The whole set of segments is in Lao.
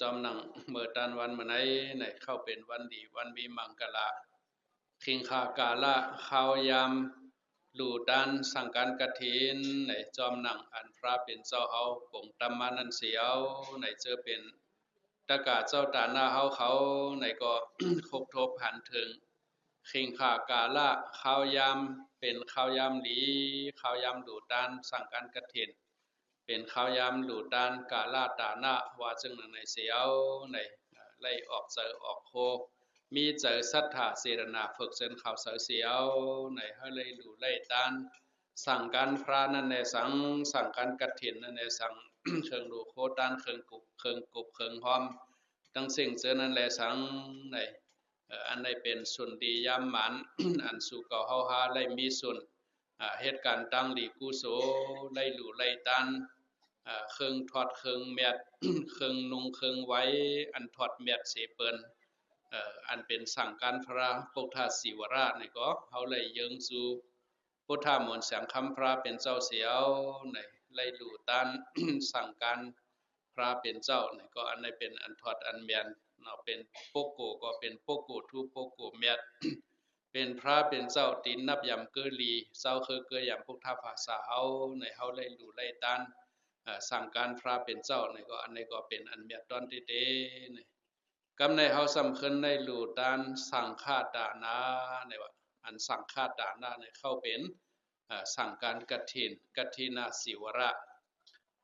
ຈອມໜັງເມີຕານວັນມື້ໃນ ໃນເຂົ້າເປັນວັນດີ ວັນມີມັງກະລະ ເຄັ່ງຄາກາລະ ຄາວຍາມ ດູຕານ ສັງການກະຖິນ ໃນຈອມໜັງອັນພຣະເປັນເຈົ້າເຮົາປົງຕຳມານັ້ນເສຍເອົາ ໃນເຈີເປັນຕະກາເຈົ້າຕານາເຮົາເຂົາ ໃນກໍຄົບທົບຫັນເຖິງ ເຄັ່ງຄາກາລະ ຄາວຍາມ ເປັນຄາວຍາມດີ ຄາວຍາມດູຕານ ສັງການກະຖິນ ເປັນຄາວຍາມດູຕານ ກາລະຕານະ ວ່າເຊິ່ງນັ້ນໃນເສຍເອົາ ໃນໄດ້ອອກເຈີອອກໂຄ ມີເຈີສັດທາເຈຕະນາເຝິກເຊີນເຂົ້າໃສ່ເສຍເອົາ ໃນເຮົາໄດ້ດູໄດ້ຕານ ສັງການພຣະນັ້ນແລສັງ ສັງການກະຖິນນັ້ນແລສັງ ເຄື່ອງດູໂຄຕານ ເຄື່ອງກຸບ ເຄື່ອງກຸບເຄື່ອງຫອມ ທັງເສັງເຈີນັ້ນແລສັງ ໃນ ເອີ ອັນໃດເປັນສຸນດີຍາມໝານ ອັນສູ່ເກົ່າເຮົາຫາໄດ້ມີສຸນ ອາ ເຮັດການຕັ້ງດີກຸໂສ ໄດ້ດູໄດ້ຕານ ອາ ເຄື່ອງຖອດເຄື່ອງແມັດ ເຄື່ອງນຸ່ງເຄື່ອງໄຫວ ອັນຖອດແມັດເສເປິນ ເອີ ອັນເປັນສັງການພຣະ ພຸດທະສີວະລະ ໃນກໍເຮົາໄດ້ເຢິງສູ່ ພຸດທະມົນແສງຄຳພຣະເປັນເຈົ້າເສຍເອົາ ໃນໄດ້ດູຕານ ສັງການພຣະເປັນເຈົ້າ ໃນກໍອັນໃດເປັນອັນຖອດອັນແມັດເນາະ ເປັນໂປໂກກໍເປັນໂປໂກທຸໂປໂກແມັດ ເປັນພຣະເປັນເຈົ້າທີ່ນັບຍາມເກີລີ ເຈົ້າຄືເກີຍາມພຸດທະພາສາເຮົາ ໃນເຮົາໄດ້ດູໄດ້ຕານ ເອີ ສັງການພຣະເປັນເຈົ້າ ໃນກໍອັນໃດກໍເປັນອັນແມັດຕອນເຕເຕ ໃນ ກຳໃນເຮົາສຳເຄີນໄດ້ດູຕານສັງຄະຕານະ ໃນວ່າ ອັນສັງຄະຕານະໃນເຂົ້າເປັນ ເອີ ສັງການກະຖິນ ກະຖິນະສີວະລະ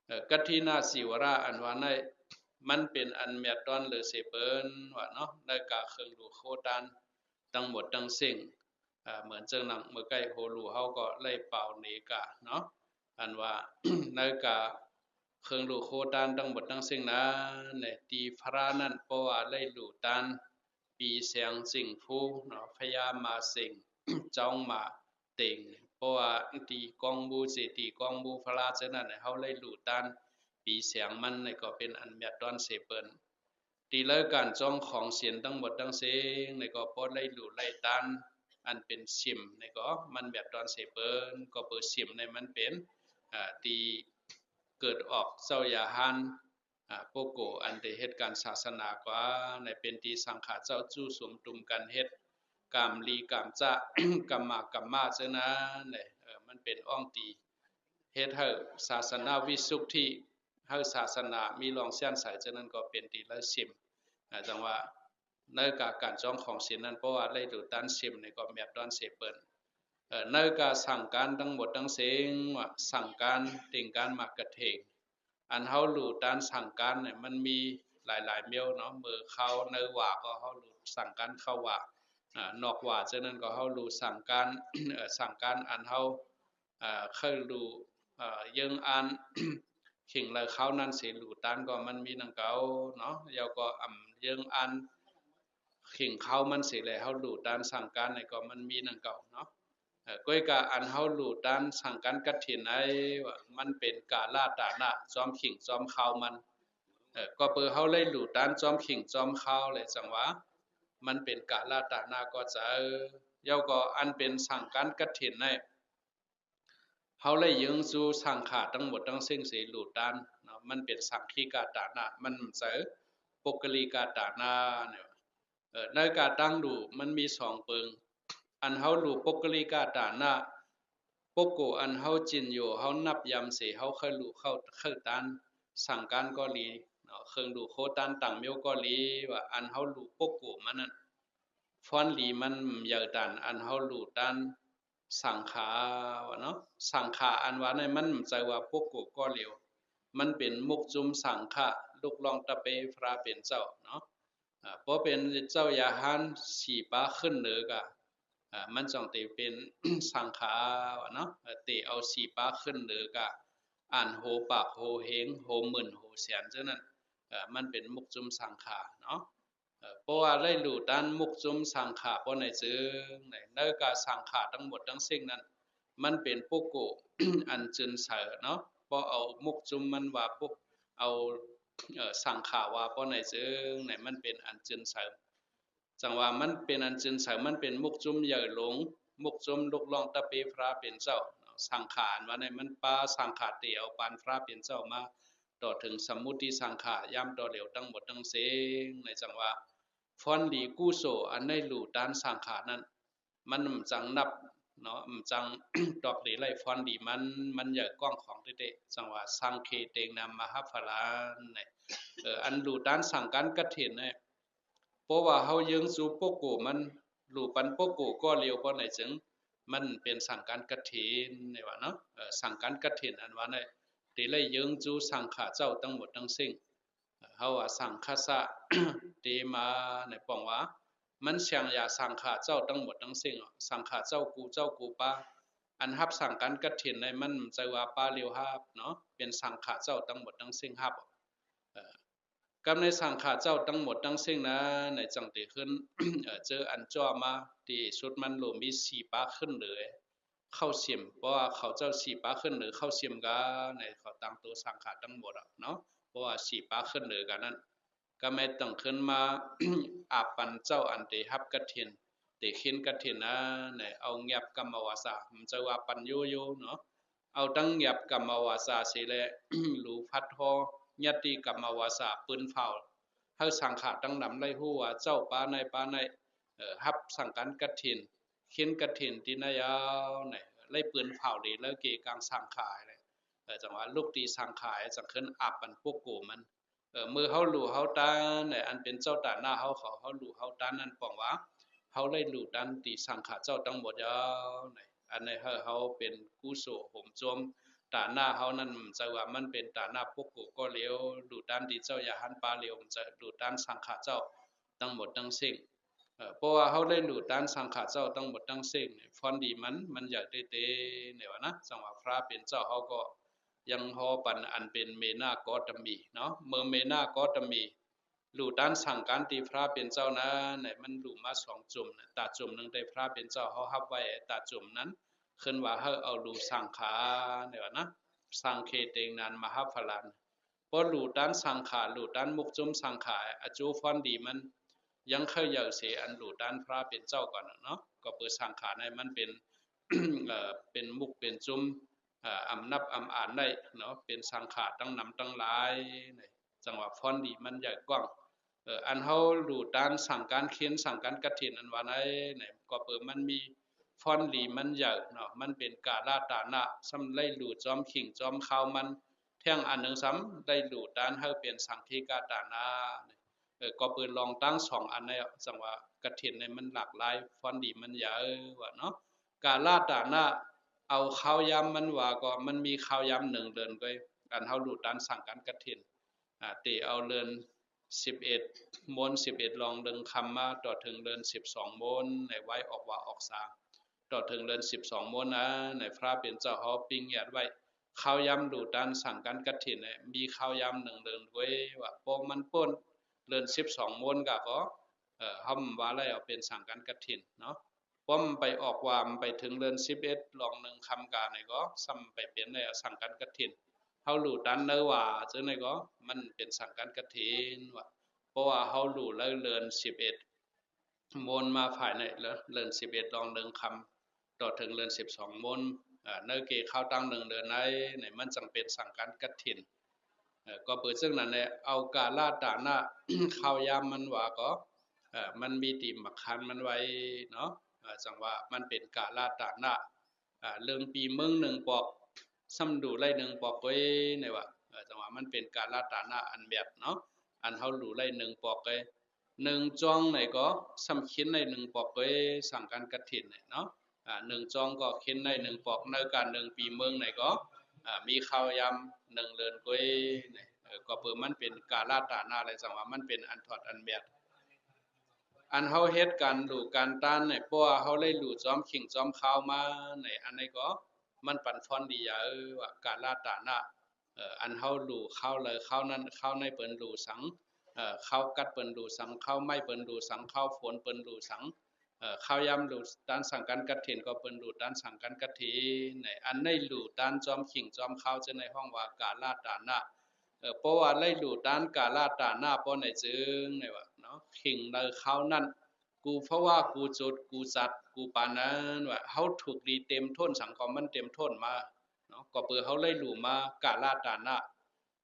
ເອີ ກະຖິນະສີວະລະ ອັນວ່າໃນ ມັນເປັນອັນແມັດຕອນເລີເສເປິນວ່າເນາະ ໃນກາເຄື່ອງດູໂຄຕານ ທັງໝົດທັງເສັງ ເອີ ເໝືອນເຊິ່ງໜັງເມື່ອໄກ່ໂຮລູເຮົາກໍໄດ້ປາວເນກາເນາະ ອັນວ່າ ໃນກາເຄື່ອງດູໂຄຕານທັງໝົດທັງເສັງນັ້ນ ໃນຕີພຣະນັ້ນ ເພາະວ່າໄດ້ດູຕານ ປີແສງເສັງພູເນາະ ພະຍາມາເສັງ ຈອງມາເຕັງ ເພາະວ່າຕີກອງບູ ເຈຕີກອງບູພຣະເຈົ້ານັ້ນ ໃນເຮົາໄດ້ດູຕານ ປີແສງມັນ ໃນກໍເປັນອັນແມັດຕອນເສເປິນ ຕີລາຍການຈອງຂອງສິນທັງໝົດທັງເສັງ ໃນກໍພໍໄດ້ດູໄດ້ຕານ ອັນເປັນສິມ ໃນກໍມັນແມັດຕອນເສເປິນ ກໍເປີສິມໃນມັນເປັນ ອາ ຕີເກີດອອກເຈົ້າຢາຫານ ອາ ໂປໂກ ອັນໄດ້ເຮັດການສາສະໜາກວ່າ ໃນເປັນທີ່ສັງຂາເຈົ້າຈູ້ສຸມຕຸມກັນເຮັດ ກາມລີກາມຈະ ກຳມາກຳມາເຈົ້ານັ້ນ ເອີ ມັນເປັນອ່ອງຕີ ເຮັດໃຫ້ສາສະໜາວິສຸດທິ ໃຫ້ສາສະໜາມີລອງແຊນໃສ ເຈົ້ານັ້ນກໍເປັນທີ່ລາຍສິມ ອາ ຈັ່ງວ່າ ໃນກາ ການຈອງຂອງສິນນັ້ນ ເພາະວ່າໄດ້ດູຕານສິມ ໃນກໍແມັດຕອນເສເປິນ ເອີ ໃນກາສັງການທັງໝົດທັງເສັງ ວ່າສັງການ ເຕັງການ ໝາກກະເຖງ ອັນເຮົາດູຕານສັງການນີ້ ມັນມີຫຼາຍໆແນວເນາະ ເມື່ອເຂົ້າໃນຫວ່າກໍເຮົາດູສັງການເຂົ້າຫວ່າ ອາ ນອກຫວ່າ ເຈົ້ານັ້ນກໍເຮົາດູສັງການ ເອີ ສັງການອັນເຮົາ ອາ ເຄີຍດູ ອາ ເຢິງອ່ານ ເຄັ່ງລາຍຄາວນັ້ນເສ ດູຕານກໍມັນມີໜັງເກົ່າເນາະ ແລ້ວກໍອຳເຢິງອ່ານ ເຄັ່ງຄາວມັນເສ ແລະເຮົາດູຕານສັງການໃນກໍມັນມີໜັງເກົ່າເນາະ ເອີ ກ້ອຍກະອັນເຮົາດູຕານສັງການກະຖິນໃນວ່າ ມັນເປັນກາລະຕານະ ຈອມເຄັ່ງຈອມຄາວມັນ ເອີ ກໍເປີເຮົາໄດ້ດູຕານຈອມເຄັ່ງຈອມຄາວ ແລະ ຈັ່ງວ່າ ມັນເປັນກາລະຕານະກໍເຈີ ແລ້ວກໍອັນເປັນສັງການກະຖິນໃນ ເຮົາໄດ້ເຢິງຊູ່ສັງຂາທັງໝົດທັງເສັງເສ ດູຕານເນາະ ມັນເປັນສັງຄີກະຕານະ ມັນບໍ່ໃຊ່ປຸກກະລິກະຕານະ ເອີ ໃນກາຕັ້ງດູມັນມີສອງເປີງ ອັນເຮົາດູປຸກກະລິກະຕານະ ປຸກໂກ ອັນເຮົາຈິນໂຍ ເຮົານັບຍາມເສ ເຮົາເຄີຍດູເຂົ້າເຄີຍຕານ ສັງການກໍດີເນາະ ເຄື່ອງດູໂຄຕານຕ່າງແນວກໍດີ ວ່າອັນເຮົາດູປຸກໂກມັນນັ້ນ ຟອນດີມັນໃຫຍ່ຕານ ອັນເຮົາດູຕານ ສັງຂາວ່າເນາະ ສັງຂາອັນວ່າໃນມັນບໍ່ໃຊ່ວ່າປຸກໂກກໍລຽວ ມັນເປັນມຸກຈຸມສັງຂາ ລູກນ້ອງຕະເປພະເປັນເຈົ້າເນາະ ອາ ພໍເປັນເຈົ້າຢາຫານສີປາຂຶ້ນເໜືອກະ ອາ ມັນຈັ່ງເຕເປັນສັງຂາວ່າເນາະ ເອີ ເຕເອົາສີປາຂຶ້ນເໜືອກະ ອັນໂຫປາກໂຫເຮງ ໂຫໝື່ນໂຫແສນເຈົ້ານັ້ນ ເອີ ມັນເປັນມຸກຈຸມສັງຂາເນາະ ເອີ ເພາະວ່າໄດ້ດູຕານມຸກຈຸມສັງຂາ ເພາະໃນເຈີງ ໃນ ໃນກາສັງຂາທັງໝົດທັງເສັງນັ້ນ ມັນເປັນປຸກໂກ ອັນຈືນໃສເນາະ ເພາະເອົາມຸກຈຸມມັນວ່າປຸກ ເອົາ ເອີ ສັງຂາວ່າ ເພາະໃນເຈີງ ໃນ ມັນເປັນອັນຈືນໃສ ຈັ່ງວ່າມັນເປັນອັນຈືນໃສ ມັນເປັນມຸກຈຸມໃຫຍ່ຫຼວງ ມຸກຈຸມລູກນ້ອງຕະເປພະເປັນເຈົ້າ ສັງຂາອັນວ່າໃນມັນປາ ສັງຂາເຕເອົາປານພະເປັນເຈົ້າມາ ຕໍ່ເຖິງສະມຸດຕິສັງຂາ ຍາມຕໍ່ຫຼຽວທັງໝົດທັງເສັງ ໃນຈັ່ງວ່າ ພອນດີກຸໂສ ອັນໄດ້ຫຼູ່ຕານສັງຂານັ້ນ ມັນຈະນັບເນາະ ມັນຈະຕອກດີໄດ້ ພອນດີມັນ ມັນໃຫຍ່ກວ້າງຂວາງເດ້ໆ ຈັ່ງວ່າ ສັງເຂເຕນະມະຫະຟະລັງ ໃນ ເອີ ອັນຫຼູ່ຕານສັງການກະຖິນນີ້ ເພາະວ່າເຮົາເຢິງຈູໂປໂກມັນ ຫຼູ່ປັນໂປໂກກໍລຽວ ເພາະໃນເຊິ່ງມັນເປັນສັງການກະຖິນ ໃນວ່າເນາະ ເອີ ສັງການກະຖິນ ອັນວ່າໃນ ທີ່ໄດ້ເຢິງຈູສັງຂາເຈົ້າທັງໝົດທັງເສັງ ເຮົາວ່າ ສັງຄັດສະເຕມາ ໃນປອງວ່າ ມັນສຽງຢາສັງຂາເຈົ້າທັງໝົດທັງເສັງ ສັງຂາເຈົ້າກູເຈົ້າກູປາ ອັນຮັບສັງການກະຖິນໃນ ມັນໃຈວ່າປາລຽວຮັບເນາະ ເປັນສັງຂາເຈົ້າທັງໝົດທັງເສັງຮັບ ເອີ ກຳໃນສັງຂາເຈົ້າທັງໝົດທັງເສັງນະ ໃນຈັ່ງເຕຂຶ້ນ ເອີ ເຈີອັນຈ່ອມາ ທີ່ສຸດມັນໂລມີສີປາຂຶ້ນເລີຍ ເຂົ້າເສັມ ເພາະວ່າເຂົາເຈົ້າສີປາຂຶ້ນເລີເຂົ້າເສັມກາ ໃນເຂົາຕັ້ງໂຕສັງຂາທັງໝົດອະເນາະ ເພາະວ່າສີປາຂຶ້ນເລີການັ້ນ ກະແມ່ນຕ້ອງຂຶ້ນມາ ອາບປັນເຈົ້າອັນເຕຮັບກະຖິນ ເຕເຂັນກະຖິນນະ ໃນເອົາແງບກຳມະວາຈາ ມັນຈະວ່າປັນໂຍໂຍເນາະ ເອົາທັງແງບກຳມະວາຈາເສແລະ ຫຼູພັດຫໍ ຍະຕິກຳມະວາຈາ ປືນເຝົ້າ ໃຫ້ສັງຂາທັງນຳໄດ້ຮູ້ວ່າ ເຈົ້າປາໃນປາໃນ ເອີ ຮັບສັງການກະຖິນ ເຂັນກະຖິນທີ່ໃນຍາວໃນ ໄດ້ປືນເຝົ້າດີແລ້ວເກກາງສັງຂາແຫຼະ ເອີ ຈັ່ງວ່າລຸກຕີສັງຂາ ຈັ່ງຂຶ້ນອາບປັນໂປໂກມັນ ເອີ ເມື່ອເຮົາຫຼູ່ເຮົາຕານໃນ ອັນເປັນເຈົ້າຕານາເຮົາ ເຂົາເຮົາຫຼູ່ເຮົາຕານນັ້ນ ປອງວ່າເຮົາໄດ້ຫຼູ່ຕານຕີສັງຂາເຈົ້າທັງໝົດຍາວໃນ ອັນໃນໃຫ້ເຮົາເປັນກຸໂສໂຫມໂຈມຕານາເຮົານັ້ນ ຈະວ່າມັນເປັນຕານາໂປໂກກໍລຽວ ຫຼູ່ຕານຕີເຈົ້າຢາຫັນປາລຽວ ຈະຫຼູ່ຕານສັງຂາເຈົ້າ ທັງໝົດທັງເສັງ ເອີ ເພາະວ່າເຮົາໄດ້ຫຼູ່ຕານສັງຂາເຈົ້າທັງໝົດທັງເສັງ ພອນດີມັນ ມັນໃຫຍ່ເຕໆ ໃນວ່ານະ ຈັ່ງວ່າພະເປັນເຈົ້າເຮົາກໍຍັງຫໍປັນອັນເປັນເມນາກໍຕະມີເນາະ ເມື່ອເມນາກໍຕະມີ ຫຼູ່ຕານສັງການທີ່ພະເປັນເຈົ້ານັ້ນ ໃນມັນຫຼູ່ມາສອງຈຸ່ມນະ ຕາຈຸ່ມໜຶ່ງໄດ້ພະເປັນເຈົ້າເຮົາຮັບໄວ້ ຕາຈຸ່ມນັ້ນເອີ້ນວ່າໃຫ້ເອົາຫຼູ່ສັງຂາ ໃນວ່ານະ ສັງເຂເຕນະມະຫະຟະລັງ ພໍຫຼູ່ຕານສັງຂາ ຫຼູ່ຕານມຸກຈຸມສັງຂາ ອາຈຸພອນດີມັນຍັງເຄີຍໃຫຍ່ເສ ອັນຫຼູ່ຕານພະເປັນເຈົ້າກ່ອນເນາະ ກໍເປີດສັງຂາໃນມັນເປັນ ເປັນມຸກເປັນຈຸມ ອຳນັບອຳອານໄດ້ເນາະ ເປັນສັງຂາທັງນຳທັງຫຼາຍ ຈັ່ງວ່າພອນດີມັນໃຫຍ່ກວ້າງ ເອີ ອັນເຮົາຫຼູ່ຕານສັງການເຂັນສັງການກະຖິນ ອັນວ່າໃນ ໃນ ກໍເປີມັນມີພອນດີມັນໃຫຍ່ເນາະ ມັນເປັນກາລະຕານະ ສ່ຳໄດ້ຫຼູ່ຈອມຂິງຈອມຄາວມັນ ແທ້ງອັນໜຶ່ງສ່ຳໄດ້ຫຼູ່ຕານໃຫ້ເປັນສັງເຂກະຕານະ ເອີ ກໍເປີລອງຕັ້ງສອງອັນໃນ ຈັ່ງວ່າກະຖິນໃນມັນຫຼາກຫຼາຍ ພອນດີມັນໃຫຍ່ວ່າເນາະ ກາລະຕານະ ເອົາຄາວຍາມມັນວ່າກໍມັນມີຄາວຍາມໜຶ່ງເດືອນກ້ອຍ ອັນເຮົາຫຼູ່ຕານສັງການກະຖິນ ອາ ເຕເອົາເດືອນສິບເອັດໂມນ ສິບເອັດລອງເດືອນຄຳມາ ຕໍ່ເຖິງເດືອນສິບສອງໂມນ ໃນໄວ້ອອກວາອອກສາ ຕໍ່ເຖິງເດືອນສິບສອງໂມນນະ ໃນພະເປັນເຈົ້າເຮົາປິງຫຍັດໄວ້ ຄາວຍາມຫຼູ່ຕານສັງການກະຖິນ ມີຄາວຍາມໜຶ່ງເດືອນກ້ອຍວ່າ ພໍມັນປົ້ນເດືອນສິບສອງໂມນກະກໍ ເຮົາວ່າໄດ້ເອົາເປັນສັງການກະຖິນເນາະ ປ້ອມໄປອອກວ່າໄປເຖິງເດືອນສິບເອັດລອງໜຶ່ງຄຳກາໃນກໍ ສ່ຳໄປເປັນໃນສັງກັນກະຖິນ ເຮົາຫຼູ່ຕັນເນີວ່າເຈົ້າໃນກໍ ມັນເປັນສັງກັນກະຖິນວ່າ ເພາະວ່າເຮົາຫຼູ່ເລີເດືອນສິບເອັດໂມນມາພາຍໃນເດີ ເດືອນສິບເອັດລອງໜຶ່ງຄຳ ຕໍ່ເຖິງເດືອນສິບສອງໂມນ ເນີເກຄາວຕັ້ງໜຶ່ງເດືອນໃນ ໃນມັນຈັ່ງເປັນສັງກັນກະຖິນ. ເອີ ກໍເປີເຊິ່ງນັ້ນແຫຼະ ເອົາກາລະຕານະ ຄາວຍາມມັນວ່າກໍ ເອີ ມັນມີຕີມບັກຄັນມັນໄວ້ເນາະ ເອີ ຈັ່ງວ່າມັນເປັນກາລະຕານະ ເອີ ເລື່ອງປີເມືອງໜຶ່ງປອກ ສ່ຳດູໄດ້ໜຶ່ງປອກເວີຍ ໃນວ່າ ເອີ ຈັ່ງວ່າມັນເປັນກາລະຕານະອັນແບບເນາະ ອັນເຮົາດູໄດ້ໜຶ່ງປອກເວີຍ ໜຶ່ງຈອງໃນກໍ ສ່ຳເຂັນໄດ້ໜຶ່ງປອກເວີຍ ສັງກັນກະຖິນເນາະ ອາ ໜຶ່ງຈອງກໍເຂັນໄດ້ໜຶ່ງປອກ ໃນການໜຶ່ງປີເມືອງໃນກໍ ອາ ມີຄາວຍາມໜຶ່ງເດືອນເວີຍ ເອີ ກໍເປີມັນເປັນກາລະຕານະ ແລະ ຈັ່ງວ່າມັນເປັນອັນຖອດອັນແບດ ອັນເຮົາເຮັດການດູການຕານໃນ ເພາະວ່າເຮົາໄດ້ດູຈອມຂິງຈອມຄາວມາໃນ ອັນໃດກໍມັນປັນພອນດີ ເອີ ວ່າກາລະຕານະ ເອີ ອັນເຮົາດູຄາວໃດຄາວນັ້ນ ຄາວໃນເພິ່ນດູສັງ ເອີ ຄາວກັດເພິ່ນດູສັງ ຄາວໄມ້ເພິ່ນດູສັງ ຄາວຝົນເພິ່ນດູສັງ ເອີ ຄາວຍາມດູຕານສັງກັນກະຖິນ ກໍເພິ່ນດູຕານສັງກັນກະຖິນໃນ ອັນໃດດູຕານຈອມຂິງຈອມຄາວ ເຈົ້າໃນຮ້ອງວ່າກາລະຕານະ ເອີ ເພາະວ່າໄດ້ດູຕານກາລະຕານະ ເພາະໃນຈຶ່ງໃນວ່າເນາະ ຂິງໃດຄາວນັ້ນ ກູພະວາ ກູຈຸດ ກູຈັດ ກູປານນັ້ນວ່າ ເຮົາຖືກດີເຕັມໂທນ ສັງຄອມມັນເຕັມໂທນມາເນາະ ກໍເປີເຮົາໄດ້ດູມາກາລະຕານະ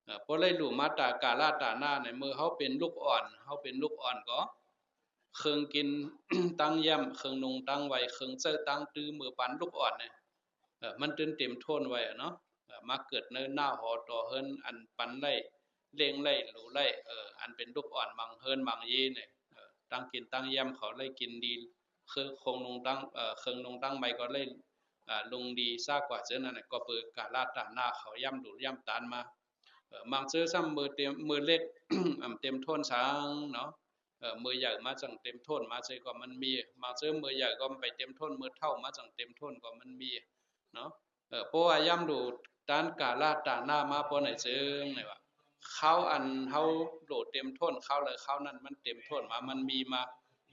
ເອີ ພໍໄດ້ຫຼູມາຕາ ກາລະຕານະນີ້ ເມື່ອເຮົາເປັນລູກອ່ອນ ເຮົາເປັນລູກອ່ອນກໍ ເຄື່ອງກິນຕາງຢ້ຽມ ເຄື່ອງນຸ່ງຕາງໄຫວ້ ເຄື່ອງໃຊ້ຕາງຕື້ ເມື່ອປານລູກອ່ອນນີ້ ເອີ ມັນຈົນເຕັມຖ້ວນໄວ້ເນາະ ເອີ ມາເກີດໃນໜ້າຫໍຕໍ່ເຮືອນ ອັນປັນໄດ້ ລ້ຽງໄດ້ ຫຼູໄດ້ ເອີ ອັນເປັນລູກອ່ອນມັງເຮືອນມັງເຢນີ້ ເອີ ຕາງກິນຕາງຢ້ຽມເຂົາໄດ້ກິນດີ ເຄື່ອງນຸ່ງຕາງ ເອີ ເຄື່ອງນຸ່ງຕາງໄຫວ້ກໍໄດ້ ອາ ລຸງດີຊາກວ່າເຊິ່ງນັ້ນ ກໍເປີກາລະຕານະ ເຂົາຢ້ຳຫຼູຢ້ຳຕານມາ ເອີ ບາງເທື່ອຊ້ຳເມື່ອເຕັມ ເມື່ອເລັກ ອຳ ເຕັມຖ້ວນສັງເນາະ ເອີ ເມື່ອໃຫຍ່ມາຈັ່ງເຕັມຖ້ວນມາເຊີຍກໍມັນມີ ບາງເທື່ອເມື່ອໃຫຍ່ກໍໄປເຕັມຖ້ວນ ເມື່ອເຖົ້າມາຈັ່ງເຕັມຖ້ວນກໍມັນມີເນາະ ເອີ ເພາະວ່າຢ້ຳຫຼູຕານກາລະຕານະມາພໍໃດເຊິ່ງນີ້ວ່າ ຄາວອັນເຮົາຫຼູເຕັມຖ້ວນ ຄາວໃດຄາວນັ້ນມັນເຕັມຖ້ວນມາ ມັນມີມາ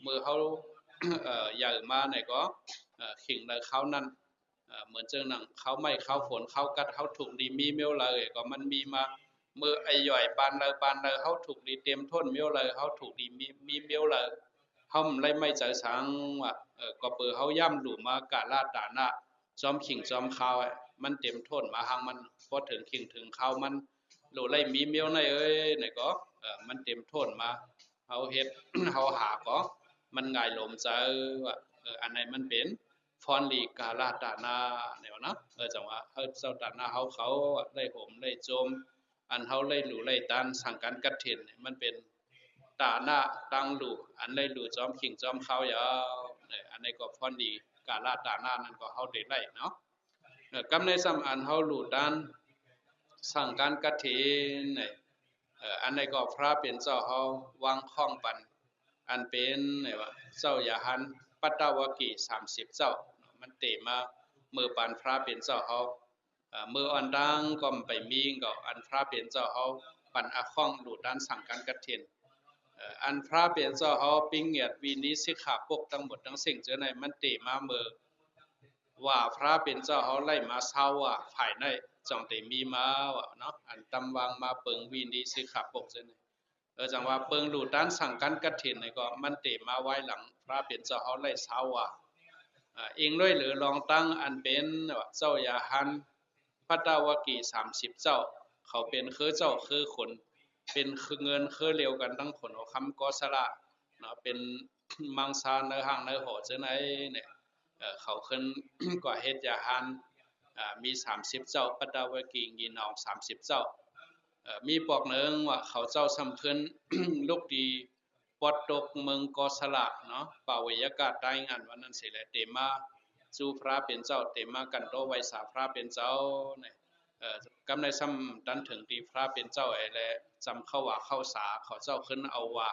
ເມື່ອເຮົາ ເອີ ໃຫຍ່ມານີ້ກໍ ເອີ ເຄັ່ງໃດຄາວນັ້ນ ເອີ ເໝືອນເຊິ່ງໜັງຄາວໄມ້ ຄາວຝົນ ຄາວກັດ ເຮົາຖືກດີມີມຽວໃດກໍມັນມີມາ ເມື່ອອາຍຸປານໃດປານໃດ ເຮົາຖືກດີເຕັມຖ້ວນມຽວໃດ ເຮົາຖືກດີມີ ມີມຽວໃດ ເຮົາບໍ່ໄດ້ໄມ້ໃຈສັງວ່າ ເອີ ກໍເປີເຮົາຢ້ຳຫຼູມາກາລະຕານະ ຈອມເຄັ່ງຈອມຄາວ ມັນເຕັມຖ້ວນມາຫາງມັນ ພໍເຖິງເຄັ່ງເຖິງຄາວມັນ ຫຼູໄດ້ມີມຽວໃດເອີຍ ນີ້ກໍ ເອີ ມັນເຕັມຖ້ວນມາ ເຮົາເຮັດ ເຮົາຫາກໍມັນງ່າຍລົມໃຈວ່າ ເອີ ອັນໃດມັນເປັນ ພອນດີກາລະຕານະແນວນະ ເອີ ຈັ່ງວ່າເຮົາເຈົ້າຕານະເຮົາເຂົາໄດ້ໂຮມໄດ້ໂຈມ ອັນເຮົາໄດ້ຫຼູໄດ້ຕານສັງການກະຖິນ ມັນເປັນຕານະຕາງຫຼູ ອັນໄດ້ຫຼູຈອມເຄັ່ງຈອມຄາວຢາວ ເອີ ອັນໃດກໍພອນດີກາລະຕານະນັ້ນກໍເຮົາໄດ້ໄດ້ເນາະ ເອີ ກັບໃນຊ້ຳອັນເຮົາຫຼູຕານສັງການກະຖິນ ເອີ ອັນໃດກໍພຣະເປັນເຈົ້າເຮົາວາງຂອງປັນ ອັນເປັນ ເອີ້ນວ່າ ເຈົ້າຢາຫັນ ປັດຕະວະກີ ສາມສິບເຈົ້າ ມັນເຕມາເມືອປານພຣະເປັນເຈົ້າເຮົາ ເອີ ເມືອອ່ອນຕ່າງກໍໄປມີກໍ ອັນພຣະເປັນເຈົ້າເຮົາປັນອາຂອງຫຼູຕານສັງການກະຖິນ ເອີ ອັນພຣະເປັນເຈົ້າເຮົາປິງຫຍັດວິນີສິກຂາປົກທັງໝົດທັງເສັງເຈີໃນ ມັນເຕມາເມືອ ວ່າພຣະເປັນເຈົ້າເຮົາໄດ້ມາຊາວວ່າພາຍໃນ ຈັ່ງເຕມີມາວ່າເນາະ ອັນຕຳວັງມາເປິງວິນີສິກຂາປົກເຈີໃນ ເອີ ຈັ່ງວ່າເປິງຫຼູຕານສັງການກະຖິນນີ້ກໍມັນເຕມາໄວ້ຫຼັງພຣະເປັນເຈົ້າເຮົາໄດ້ຊາວວ່າ ເອີ ອີງດ້ວຍຫຼືລອງຕັ້ງອັນເປັນວ່າເຈົ້າຢາຫັນ ປັດຕະວະກີ ສາມສິບເຈົ້າ ເຂົາເປັນຄືເຈົ້າຄືຄົນ ເປັນຄືເງິນຄືຫຼຽວກັນທັງຂົນຫົວຄຳກໍສະລະເນາະ ເປັນມັງສາເນື້ອຮ່າງເນື້ອຫໍເຈີໃນນີ້ ເອີ ເຂົາຂຶ້ນກວ່າເຮັດຢາຫັນ ເອີ ມີສາມສິບເຈົ້າ ປັດຕະວະກີງີນອງສາມສິບເຈົ້າ ເອີ ມີປອກໜຶ່ງວ່າເຂົາເຈົ້າສ່ຳຂຶ້ນລຸກດີ ປອດຕົກເມືອງກໍສະລະເນາະ ປາເວຍະກາດໃຕ້ງານວັນນັ້ນເສແລະ ເຕມາສູ່ພຣະເປັນເຈົ້າ ເຕມາກັນໂຕໄຫວ້ສາພຣະເປັນເຈົ້າ ເອີ ກັບໃນຊ້ຳຕັນເຖິງທີ່ພຣະເປັນເຈົ້າແລະ ຈຳເຂົ້າວ່າເຂົ້າສາ ເຂົາເຈົ້າຂຶ້ນເອົາວ່າ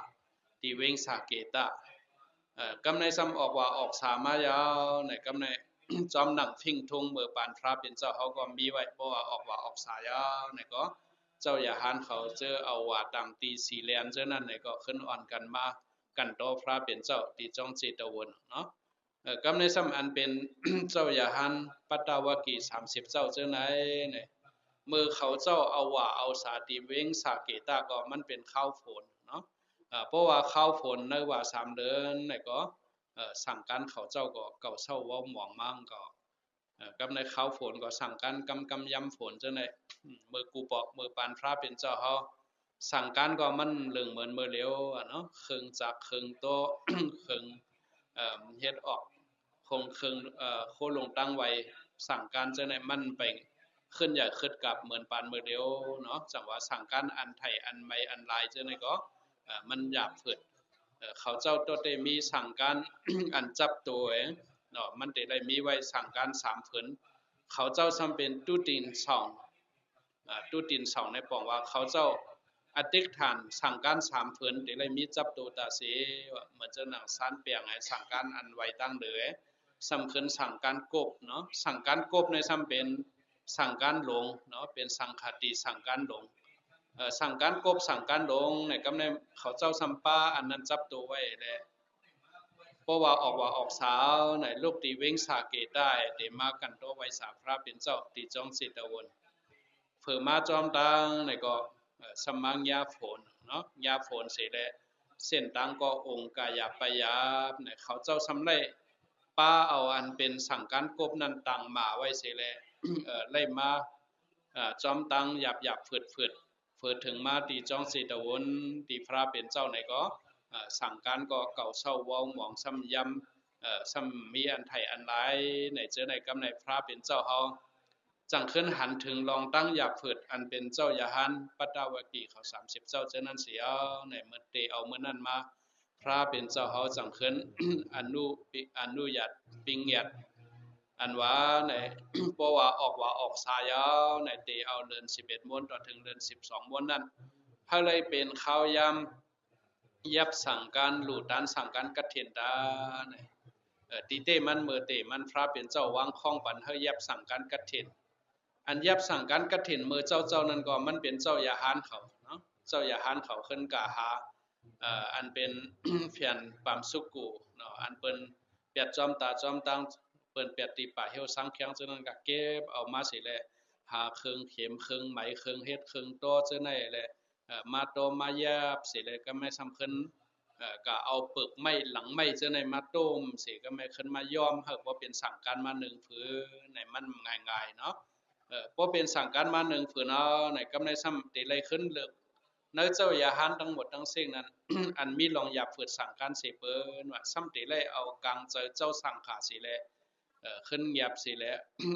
ທີ່ເວັງສາເກຕະ ເອີ ກຳໃນຊ້ຳອອກວ່າອອກສາມາຍາວໃນ ກຳໃນ ຈອມໜັງພິ່ງທຸງເມືອປານພຣະເປັນເຈົ້າເຮົາກໍມີໄວ້ ເພາະວ່າອອກວ່າອອກສາຍາວໃນກໍ ເຈົ້າຢາຫານເຂົາເຈີເອົາວ່າຕາງຕີສີແລນເຈີນັ້ນໃນກໍຂຶ້ນອ່ອນກັນມາກັນຕໍ່ພຣະເປັນເຈົ້າທີ່ຈອງເຈຕະວົນເນາະ ເອີ ກຳໃນຊ້ຳອັນເປັນເຈົ້າຢາຫານປັດຕາວະກີສາມສິບເຈົ້າເຈີໃນ ໃນ ເມື່ອເຂົາເຈົ້າເອົາວ່າເອົາສາທີ່ເວັງສາເກຕະກໍມັນເປັນຄາວຝົນເນາະ ເອີ ເພາະວ່າຄາວຝົນໃນວ່າສາມເດືອນໃນກໍ ເອີ ສັງການເຂົາເຈົ້າກໍເກົາເຊົາເວົ້າໝອງມັງກໍ ເອີ ກັບໃນຄາວຝົນກໍສັງການກຳກຳຍຳຝົນເຈີໃນ ເມື່ອກູປອກເມື່ອປານພຣະເປັນເຈົ້າເຮົາ ສັງການກໍມັນເລິງເໝີນເມີຫຼຽວອະເນາະ ເຄື່ອງຈັກເຄື່ອງໂຕ ເຄື່ອງ ເອີ ເຮັດອອກ ໂຄງເຄື່ອງ ເອີ ໂຄລົງຕັ້ງໄວ້ ສັງການເຈົ້າໃນມັນໄປຂຶ້ນໃຫຍ່ຂຶ້ນກັບເໝືອນປານເມີຫຼຽວເນາະ ຈັ່ງວ່າສັງການອັນໄທອັນໃໝ່ອັນຫຼາຍເຈົ້າໃນກໍ ເອີ ມັນຢາກເພິດ ເອີ ເຂົາເຈົ້າຕົວເຕມີສັງການອັນຈັບໂຕເອງເນາະ ມັນເຕໄດ້ມີໄວ້ສັງການສາມເພິນ ເຂົາເຈົ້າຊ່ຳເປັນຕຸຕິນສອງ ອາ ຕຸຕິນສອງໃນປອງວ່າເຂົາເຈົ້າອະຕິຖານສັງການສາມເພິນ ເຕໄດ້ມີຈັບໂຕຕາເສ ວ່າເໝືອນເຈົ້າໜັງຊານແປງໃຫ້ສັງການອັນໄວຕາງເດີ ສຳເພິນສັງການກົບເນາະ ສັງການກົບໃນຊ່ຳເປັນສັງການຫຼົງເນາະ ເປັນສັງຂະຕິສັງການຫຼົງ ເອີ ສັງການກົບສັງການຫຼົງໃນກຳໃນເຂົາເຈົ້າຊ່ຳປາອັນນັ້ນຈັບໂຕໄວ້ແລະ ເພາະວ່າອອກວ່າອອກສາວໃນລູກຕີເວັງສາເກຕາ ເຕມາກັນໂຕໄວ້ສາພຣະເປັນເຈົ້າ ຕີຈອງເຊຕະວົນ ເຜີມາຈອມຕາງໃນກໍ ເອີ ສຳມາຍາຝົນເນາະ ຍາຝົນເສແລະ ເສັ້ນຕາງກໍອົງກາຍາບປະຍາບໃນ ເຂົາເຈົ້າຊ່ຳໄດ້ປາເອົາອັນເປັນສັງການກົບນັ້ນຕັງມາໄວ້ເສແລະ ເອີ ໄດ້ມາ ເອີ ຈອມຕາງຫຍາບໆເຝືດໆ ເຟີດເຖິງມາທີ່ຈອງເຊຕະວົນ ທີ່ພຣະເປັນເຈົ້າໃນກໍ ເອີ ສັງການກໍເກົ່າເຊົາເວົ້າໝອງຊ້ຳຢ້ຳ ເອີ ຊ້ຳມີອັນໄຖ່ອັນຫຼາຍ ໃນເຈີໃນກຳໃນພຣະເປັນເຈົ້າເຮົາ ຈັ່ງຄືນຫັນເຖິງລອງຕັ້ງຢາບຝືດ ອັນເປັນເຈົ້າຢາຫານປັດຕະວະກີເຂົາສາມສິບເຈົ້າເຈີນັ້ນເສຍ ໃນເມື່ອເຕເອົາມື້ນັ້ນມາ ພຣະເປັນເຈົ້າເຮົາຈັ່ງຄືນ ອະນຸປິ ອະນຸຍາດປິງຍາດ ອັນວ່າໃນ ບໍ່ວ່າອອກວາອອກສາຍາວ ໃນເຕເອົາເດືອນສິບເອັດມົນ ຕໍ່ເຖິງເດືອນສິບສອງມົນນັ້ນ ເຮົາໄດ້ເປັນຂ່າວຍາມ ຢຽບສັງການ ຫຼູຕານສັງການກະຖິນຕາ ເອີ ຕີເຕມັນເມີເຕມັນ ພຣະເປັນເຈົ້າວາງຂອງປັນເຮົາຢຽບສັງການກະຖິນ ອັນຢຽບສັງການກະຖິນເມີເຈົ້າເຈົ້ານັ້ນກໍ ມັນເປັນເຈົ້າຢາຫານເຂົາເນາະ ເຈົ້າຢາຫານເຂົາຂຶ້ນກະຫາ ເອີ ອັນເປັນແຂວງປາມສຸກູເນາະ ອັນເພິ່ນປຽດຈອມຕາຈອມຕາງ ເພິ່ນປຽດຕີປາເຫວສັງແຂງ ເຈົ້ານັ້ນກະເກັບເອົາມາເສຍແລະ ຫາເຄື່ອງເຂັມເຄື່ອງໄໝ ເຄື່ອງເຮັດເຄື່ອງຕໍ່ເຈົ້ານັ້ນແຫຼະ ເອີ ມາຕົ້ມມາຢຽບເສຍແລ້ວກໍແມ່ນສ່ຳເພິ່ນ ເອີ ກໍເອົາເປືອກໄມ້ຫຼັງໄມ້ເຈົ້າໃນມາຕົ້ມເສຍ ກໍແມ່ນເພິ່ນມາຍ້ອມໃຫ້ບໍ່ເປັນສັງການມາໜຶ່ງຜືນ ໃນມັນງ່າຍໆເນາະ ເອີ ບໍ່ເປັນສັງການມາໜຶ່ງຜືນເອົາ ໃນກຳໃນສ່ຳເຕໄລຂຶ້ນເລິກ ໃນເຈົ້າຢາຫານທັງໝົດທັງເສັງນັ້ນ ອັນມີລອງຢາບຝືດສັງການເສເປີນວ່າ ສ່ຳເຕໄລເອົາກາງໃຈເຈົ້າສັງຂາເສແລະ ເອີ ຂຶ້ນຢາບເສແລະ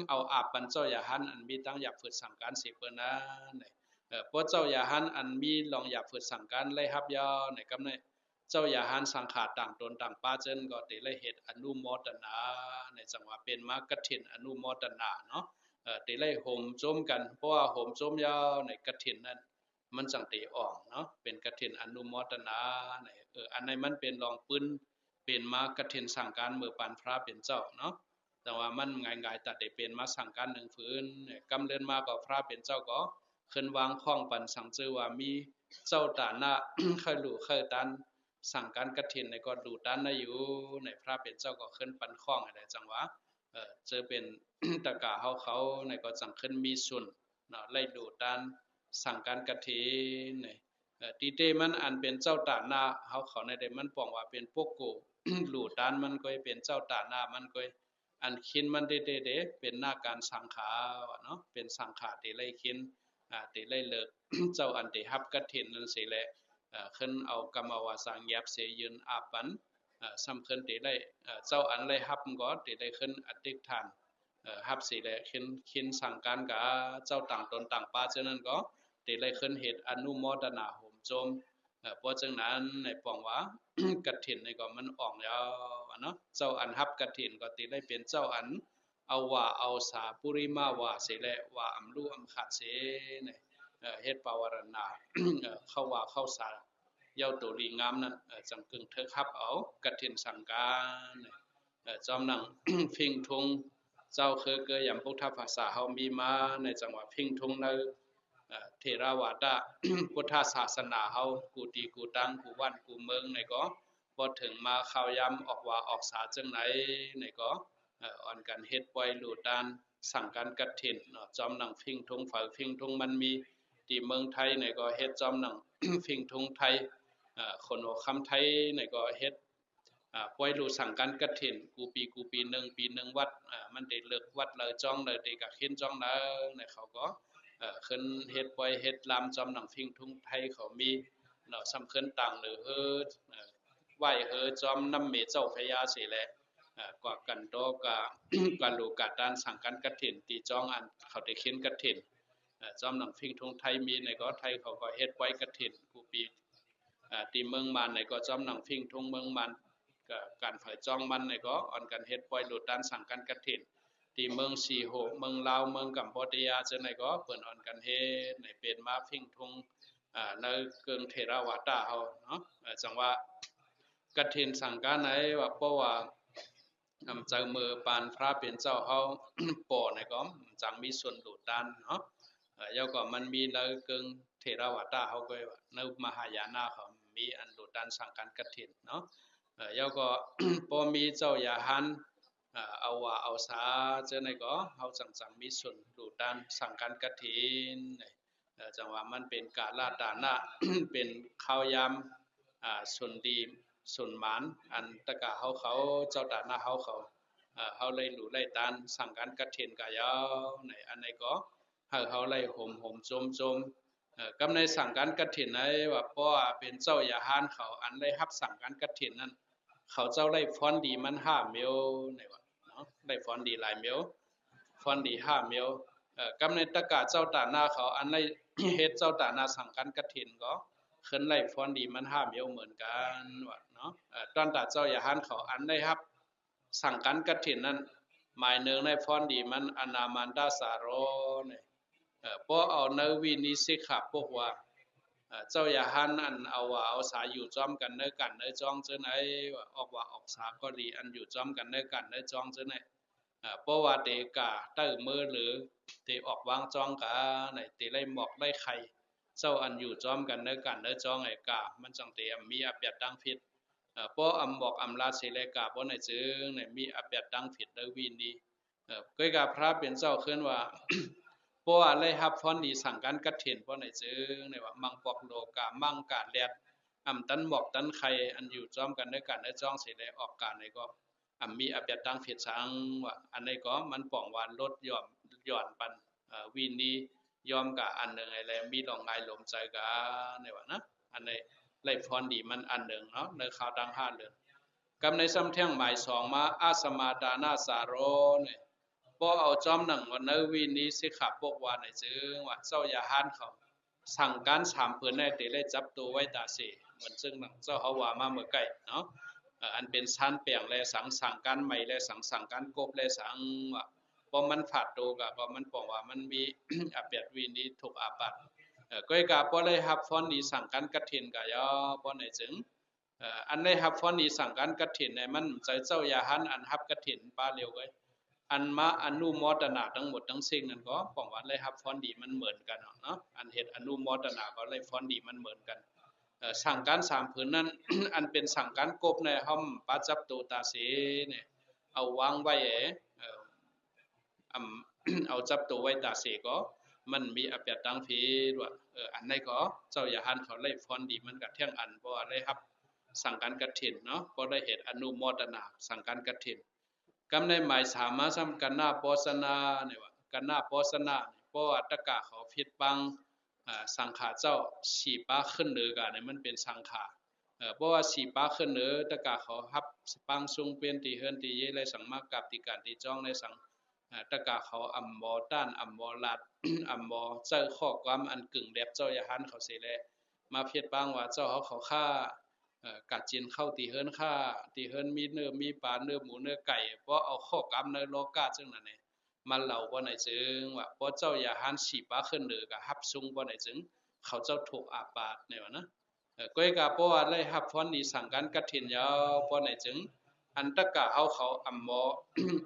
ເອົາອາບປັນເຈົ້າຢາຫານ ອັນມີຕັ້ງຢາບຝືດສັງການເສເປີນນັ້ນ ເອີ ພວກເຈົ້າຢາຫານ ອັນມີລອງຢາບຝືດສັງການໄດ້ຮັບຢາວໃນກຳໃນ ເຈົ້າຢາຫານສັງຂາຕ່າງຕົນຕ່າງປາເຈີນ ກໍເຕໄລເຮັດອະນຸໂມຕະນາ ໃນຈັງຫວະເປັນມາກະຖິນອະນຸໂມຕະນາເນາະ ເອີ ເຕໄລໂຮມໂຈມກັນ ເພາະວ່າໂຮມໂຈມຢາວໃນກະຖິນນັ້ນ ມັນຈັ່ງເຕອອງເນາະ ເປັນກະຖິນອະນຸໂມຕະນາ ໃນ ເອີ ອັນໃດມັນເປັນລອງປືນ ເປັນມາກະຖິນສັງການເມີປານພຣະເປັນເຈົ້າເນາະ ແຕ່ວ່າມັນງ່າຍໆ ຕາໄດ້ເປັນມາສັງການໜຶ່ງຜືນ ກຳເລີນມາກໍພຣະເປັນເຈົ້າກໍຂຶ້ນວາງຂອງປັນ ສັງຈື່ວ່າມີເຈົ້າຕານະ ໃຄ່ຫຼູໃຄ່ຕານສັງການກະຖິນໃນກໍຫຼູຕານໄດ້ຢູ່ ໃນພຣະເປັນເຈົ້າກໍຂຶ້ນປັນຂອງໃຫ້ໄດ້ ຈັ່ງວ່າ ເອີ ເຈີເປັນຕະກາເຮົາເຂົາໃນກໍຈັ່ງຂຶ້ນມີຊຸນເນາະ ໄດ້ຫຼູຕານສັງການກະຖິນໃນ ເອີ ຕີເຕມັນອັນເປັນເຈົ້າຕານະເຮົາເຂົາໃນໃດ ມັນປອງວ່າເປັນປົກໂກ ຫຼູຕານມັນກໍເປັນເຈົ້າຕານະມັນກໍ ອັນຄິນມັນເດເດເດ ເປັນນາການສັງຂາເນາະ ເປັນສັງຂາເຕໄລຄິນ ອາ ເຕໄລເລີກ ເຈົ້າອັນເຕຮັບກະຖິນນັ້ນເສແລະ ເອີ ເພິ່ນເອົາກຳມະວາຈາງຽບເສຢືນອາບປັນ ເອີ ສ່ຳເພິ່ນເຕໄລ ເອີ ເຈົ້າອັນໄລຮັບກໍເຕໄລຂຶ້ນອະທິຖານ ເອີ ຮັບເສແລະ ເຫັນ ເຫັນສັງການກະເຈົ້າຕ່າງຕົນຕ່າງປາເຈົ້ານັ້ນກໍ ເຕໄລຂຶ້ນເຮັດອະນຸໂມຕະນາໂຮມໂຈມ ເອີ ເພາະຈັ່ງນັ້ນໃນປອງວ່າ ກະຖິນນີ້ກໍມັນອອກແລ້ວເນາະ ເຈົ້າອັນຮັບກະຖິນກໍເຕໄລເປັນເຈົ້າອັນ ເອົາວາເອົາສາປຸລິມາວາເສແລະ ວາອຳລຸອຳຂາດເສ ເອີ ເຮັດປະວາລະນາ ເອີ ເຂົ້າວາເຂົ້າສາ ເຍົາໂຕລີງາມນັ້ນ ເອີ ຈັ່ງກຶ່ງເຖິກຮັບເອົາກະຖິນສັງການ ເອີ ຈອມໜັງ ຟິງທຸງ ເຈົ້າຄືເກີຍຢາມພຸດທະພາສາເຮົາມີມາໃນຈັງຫວະຟິງທຸງໃນ ເອີ ເຖລະວາຕະ ພຸດທະສາສະໜາເຮົາ ກູຕີກູຕັງ ກູບ້ານກູເມືອງໃນກໍ ພໍເຖິງມາຄາວຍາມອອກວາອອກສາຈັ່ງໃດໃນກໍ ເອີ ອ່ອນກັນເຮັດປ່ອຍຫຼູຕານສັງການກະຖິນເນາະ ຈອມໜັງ ຟິງທຸງເຝີ ຟິງທຸງມັນມີ ທີ່ເມືອງໄທໃນກໍເຮັດຈອມໜັງ ຟິງທຸງໄທ ເອີ ຂົນຫົວຄຳໄທໃນກໍເຮັດ ອາ ປ່ອຍຫຼູສັງການກະຖິນ ກູປີ ກູປີໜຶ່ງປີໜຶ່ງວັດ ອາ ມັນໄດ້ເລີກວັດໃດຈອງໃດ ໄດ້ກະເຂັນຈອງໃດໃນເຂົາກໍ ເອີ ເຄີນເຮັດປ່ອຍເຮັດລາມ ຈອມໜັງ ຟິງທຸງໄທເຂົາມີເນາະ ສ່ຳເຄີນຕ່າງເຫຼືອເຮີ ເອີ ໄຫວ້ເຮີຈອມນ້ຳເມເຈົ້າພະຍາເສແລະ ເອີ ກວ່າກັນໂຕກະ ກະຫຼູກະຕານສັງການກະຖິນ ທີ່ຈອງອັນເຂົາໄດ້ເຂັນກະຖິນ ເອີ ຈອມໜັງ ຟິງທຸງໄທມີໃນກໍ ໄທເຂົາກໍເຮັດປ່ອຍກະຖິນ ກູປີ ເອີ ທີ່ເມືອງມານໃນກໍ ຈອມໜັງ ຟິງທຸງເມືອງມານ ກະການເຜີຈອງມັນໃນກໍ ອ່ອນກັນເຮັດປ່ອຍຫຼູຕານສັງການກະຖິນ ທີ່ເມືອງຊີໂຮ ເມືອງລາວ ເມືອງກຳປູເຈຍ ຈັ່ງໃດກໍ ເພິ່ນອ່ອນກັນເຮັດໃນ ເປັນມາ ຟິງທຸງ ອາ ໃນເກິ່ງເຖລະວາຕະເຮົາເນາະ ເອີ ຈັ່ງວ່າກະຖິນສັງການໃນວ່າ ເພາະວ່າ ອຳ ເຈົ້າເມີປານພະເປັນເຈົ້າເຮົາປໍໃນກໍຈັ່ງມີສ່ວນຫຼູຕານເນາະ ເອີ ແລ້ວກໍມັນມີໃນເກິ່ງເຖລະວາຕະເຮົາກໍວ່າ ໃນມະຫາຍານະເຮົາມີອັນຫຼູຕານສັງການກະຖິນເນາະ ເອີ ແລ້ວກໍ ພໍມີເຈົ້າຢາຫານ ເອີ ເອົາວາເອົາສາ ຈັ່ງໃດກໍເຮົາຈັ່ງ ຈັ່ງມີສ່ວນຫຼູຕານສັງການກະຖິນ ເອີ ຈັ່ງວ່າມັນເປັນກາລະຕານະ ເປັນຄາວຍາມ ອາ ສົນດີສົນໝານ ອັນຕະກະເຮົາເຂົາ ເຈົ້າຕານະເຮົາເຂົາ ເອີ ເຮົາໄດ້ຫຼູໄດ້ຕານສັງການກະຖິນກະຍາວໃນ ອັນໃດກໍໃຫ້ເຮົາໄດ້ໂຮມໂຮມໂຈມໂຈມ ເອີ ກັບໃນສັງການກະຖິນໃນວ່າ ເພາະວ່າເປັນເຈົ້າຢາຫານເຂົາ ອັນໄດ້ຮັບສັງການກະຖິນນັ້ນ ເຂົາເຈົ້າໄດ້ພອນດີມັນຫ້າແນວ ໃນວ່າເນາະ ໄດ້ພອນດີຫຼາຍແນວ ພອນດີຫ້າແນວ ເອີ ກັບໃນຕະກະເຈົ້າຕານາເຂົາ ອັນໄດ້ເຮັດເຈົ້າຕານາສັງການກະຖິນກໍ ເພິ່ນໄດ້ພອນດີມັນຫ້າແນວເໝືອນກັນວ່າເນາະ ເອີ ຕອນຕາເຈົ້າຢາຫານເຂົາ ອັນໄດ້ຮັບ ສັງການກະຖິນນັ້ນ ໝາຍໜຶ່ງໃນພອນດີມັນ ອະນາມັນຕະສາໂຣ ນີ້ ເອີ ເພາະເອົາໃນວິນີສິກຂາບົດວ່າ ເອີ ເຈົ້າຢາຫານອັນເອົາວາເອົາສາຢູ່ຈອມກັນໃນການໃນຈອງເຈີໃນ ວ່າອອກວາອອກສາກໍດີ ອັນຢູ່ຈອມກັນໃນການໃນຈອງເຈີໃນ ເອີ ເພາະວ່າເຕກາໃຕ້ມື ຫຼື ເຕອອກວາງຈອງກາ ໃນເຕໄດ້ໝອກໄດ້ໄຂ່ ເຈົ້າອັນຢູ່ຈອມກັນໃນການໃນຈອງໃນກາ ມັນຈັ່ງເຕມີອາແປດຕັງຜິດ ເອີ ເພາະອຳບອກອຳລາເສແລກາ ເພາະໃນຈຶ່ງໃນມີອາແປດຕັງຜິດໃນວິນີ ເອີ ເກີດກາພະເປັນເຈົ້າເອີ້ນວ່າ ເພາະວ່າໄດ້ຮັບພອນດີສັງການກະຖິນ ເພາະໃນຈຶ່ງໃນວ່າ ມັງປອກໂລກາ ມັງກາແລດ ອຳຕັນໝອກຕັນໄຂ່ ອັນຢູ່ຈອມກັນໃນການໃນຈອງເສແລອອກກາໃນກໍ ອຳມີອາແປດຕັງຜິດສັງວ່າ ອັນໃດກໍມັນປອງວ່າລົດຢ່ອນ ຢ່ອນປັນ ເອີ ວິນີ ຍ່ອມກະອັນໜຶ່ງ ແລະ ມີລອງງາຍລົມໃຈກະ ໃນວ່ານະ ອັນໃດໄດ້ພອນດີມັນອັນໜຶ່ງເນາະ ໃນຂ່າວຕັ້ງຫ້າເດືອນ ກັບໃນຊ້ຳແທ່ງໝາຍສອງມາ ອະສະມາທານະສາໂຣ ນີ້ ເພາະເອົາຈອມໜັງວ່າໃນວິນີສິກຂາບົດວ່າໃນຈຶ່ງວ່າ ເຈົ້າຢາຫານເຂົາ ສັງການສາມຜືນໃນເຕໄດ້ຈັບໂຕໄວ້ຕາເສ ເໝືອນເຊິ່ງໜັງເຈົ້າເຮົາວ່າມາເມື່ອໄກເນາະ ເອີ ອັນເປັນຊານແປງແລສັງ ສັງການໄໝແລສັງ ສັງການກົບແລສັງວ່າ ເພາະມັນຜາດໂຕກະ ເພາະມັນປອງວ່າມັນມີ ອາແປດວິນີທຸກອາບັດ ເອີ ເກີດກາບໍ່ໄດ້ຮັບພອນດີສັງການກະຖິນກະຍາວ ເພາະໃນຈຶ່ງ ເອີ ອັນໄດ້ຮັບພອນດີສັງການກະຖິນໃນມັນໃຈເຈົ້າຢາຫານອັນຮັບກະຖິນປາລຽວເອີຍ ອັນມາອະນຸໂມທະນາທັງໝົດທັງສິ້ນນັ້ນກໍ ປອງວ່າໄດ້ຮັບພອນດີມັນເໝືອນກັນເນາະ ອັນເຮັດອະນຸໂມທະນາກໍໄດ້ພອນດີມັນເໝືອນກັນ ເອີ ສັງການສາມຜືນນັ້ນ ອັນເປັນສັງການກົບໃນຫ້ອມປາຈັບໂຕຕາເສ ນີ້ ເອົາວາງໄວ້ ເອີ ອຳ ເອົາຈັບໂຕໄວ້ຕາເສກໍ ມັນມີອາແປດຕັງຜິດວ່າ ເອີ ອັນໃດກໍເຈົ້າຢາຫານເຂົາໄດ້ພອນດີມັນກະແທ່ງອັນ ເພາະວ່າໄດ້ຮັບສັງການກະຖິນເນາະ ເພາະໄດ້ເຮັດອະນຸໂມທະນາສັງການກະຖິນ ກັບໃນໝາຍສາມມາຊ້ຳ ກະນະໂພຊະນາ ນີ້ວ່າ ກະນະໂພຊະນາ ເພາະວ່າຕະກະເຂົາຜິດບັງ ອາ ສັງຂາເຈົ້າ ສີ່ປາຂຶ້ນເໜືອກະນີ້ມັນເປັນສັງຂາ ເອີ ເພາະວ່າສີ່ປາຂຶ້ນເໜືອ ຕະກະເຂົາຮັບປາງຊຸງເປັນທີ່ເຮືອນທີ່ເຢ ແລະ ສັງມາກັບທີ່ການທີ່ຈອງ ແລະ ສັງ ເອີ ຕະກະເຂົາອຳບໍ່ຕ້ານ ອຳບໍ່ລາດ ອຳບໍ່ໃຊ້ຂໍ້ຄວາມອັນກຶ່ງແບບເຈົ້າຢາຫານເຂົາເສແລ ມາຜິດບັງວ່າເຈົ້າເຮົາເຂົາຂ້າ ເອີ ກະຈິນເຂົ້າທີ່ເຮືອນຂ້າ ທີ່ເຮືອນມີເນື້ອມີປາ ເນື້ອໝູເນື້ອໄກ່ ເພາະເອົາຂໍ້ຄວາມໃນໂລກະເຊິ່ງນັ້ນແຫຼະ ມາເລົ່າບໍ່ໃນເຊິ່ງວ່າ ເພາະເຈົ້າຢາຫານສີ່ປາຂຶ້ນເໜືອກະຮັບຊຸງບໍ່ໃນເຊິ່ງ ເຂົາເຈົ້າທຸກອາບັດ ໃນວ່ານະ ເອີ ເກີດກາເພາະວ່າໄດ້ຮັບພອນດີສັງການກະຖິນຍາວ ເພາະໃນຈຶ່ງ ອັນຕະກະເຮົາເຂົາອຳບໍ່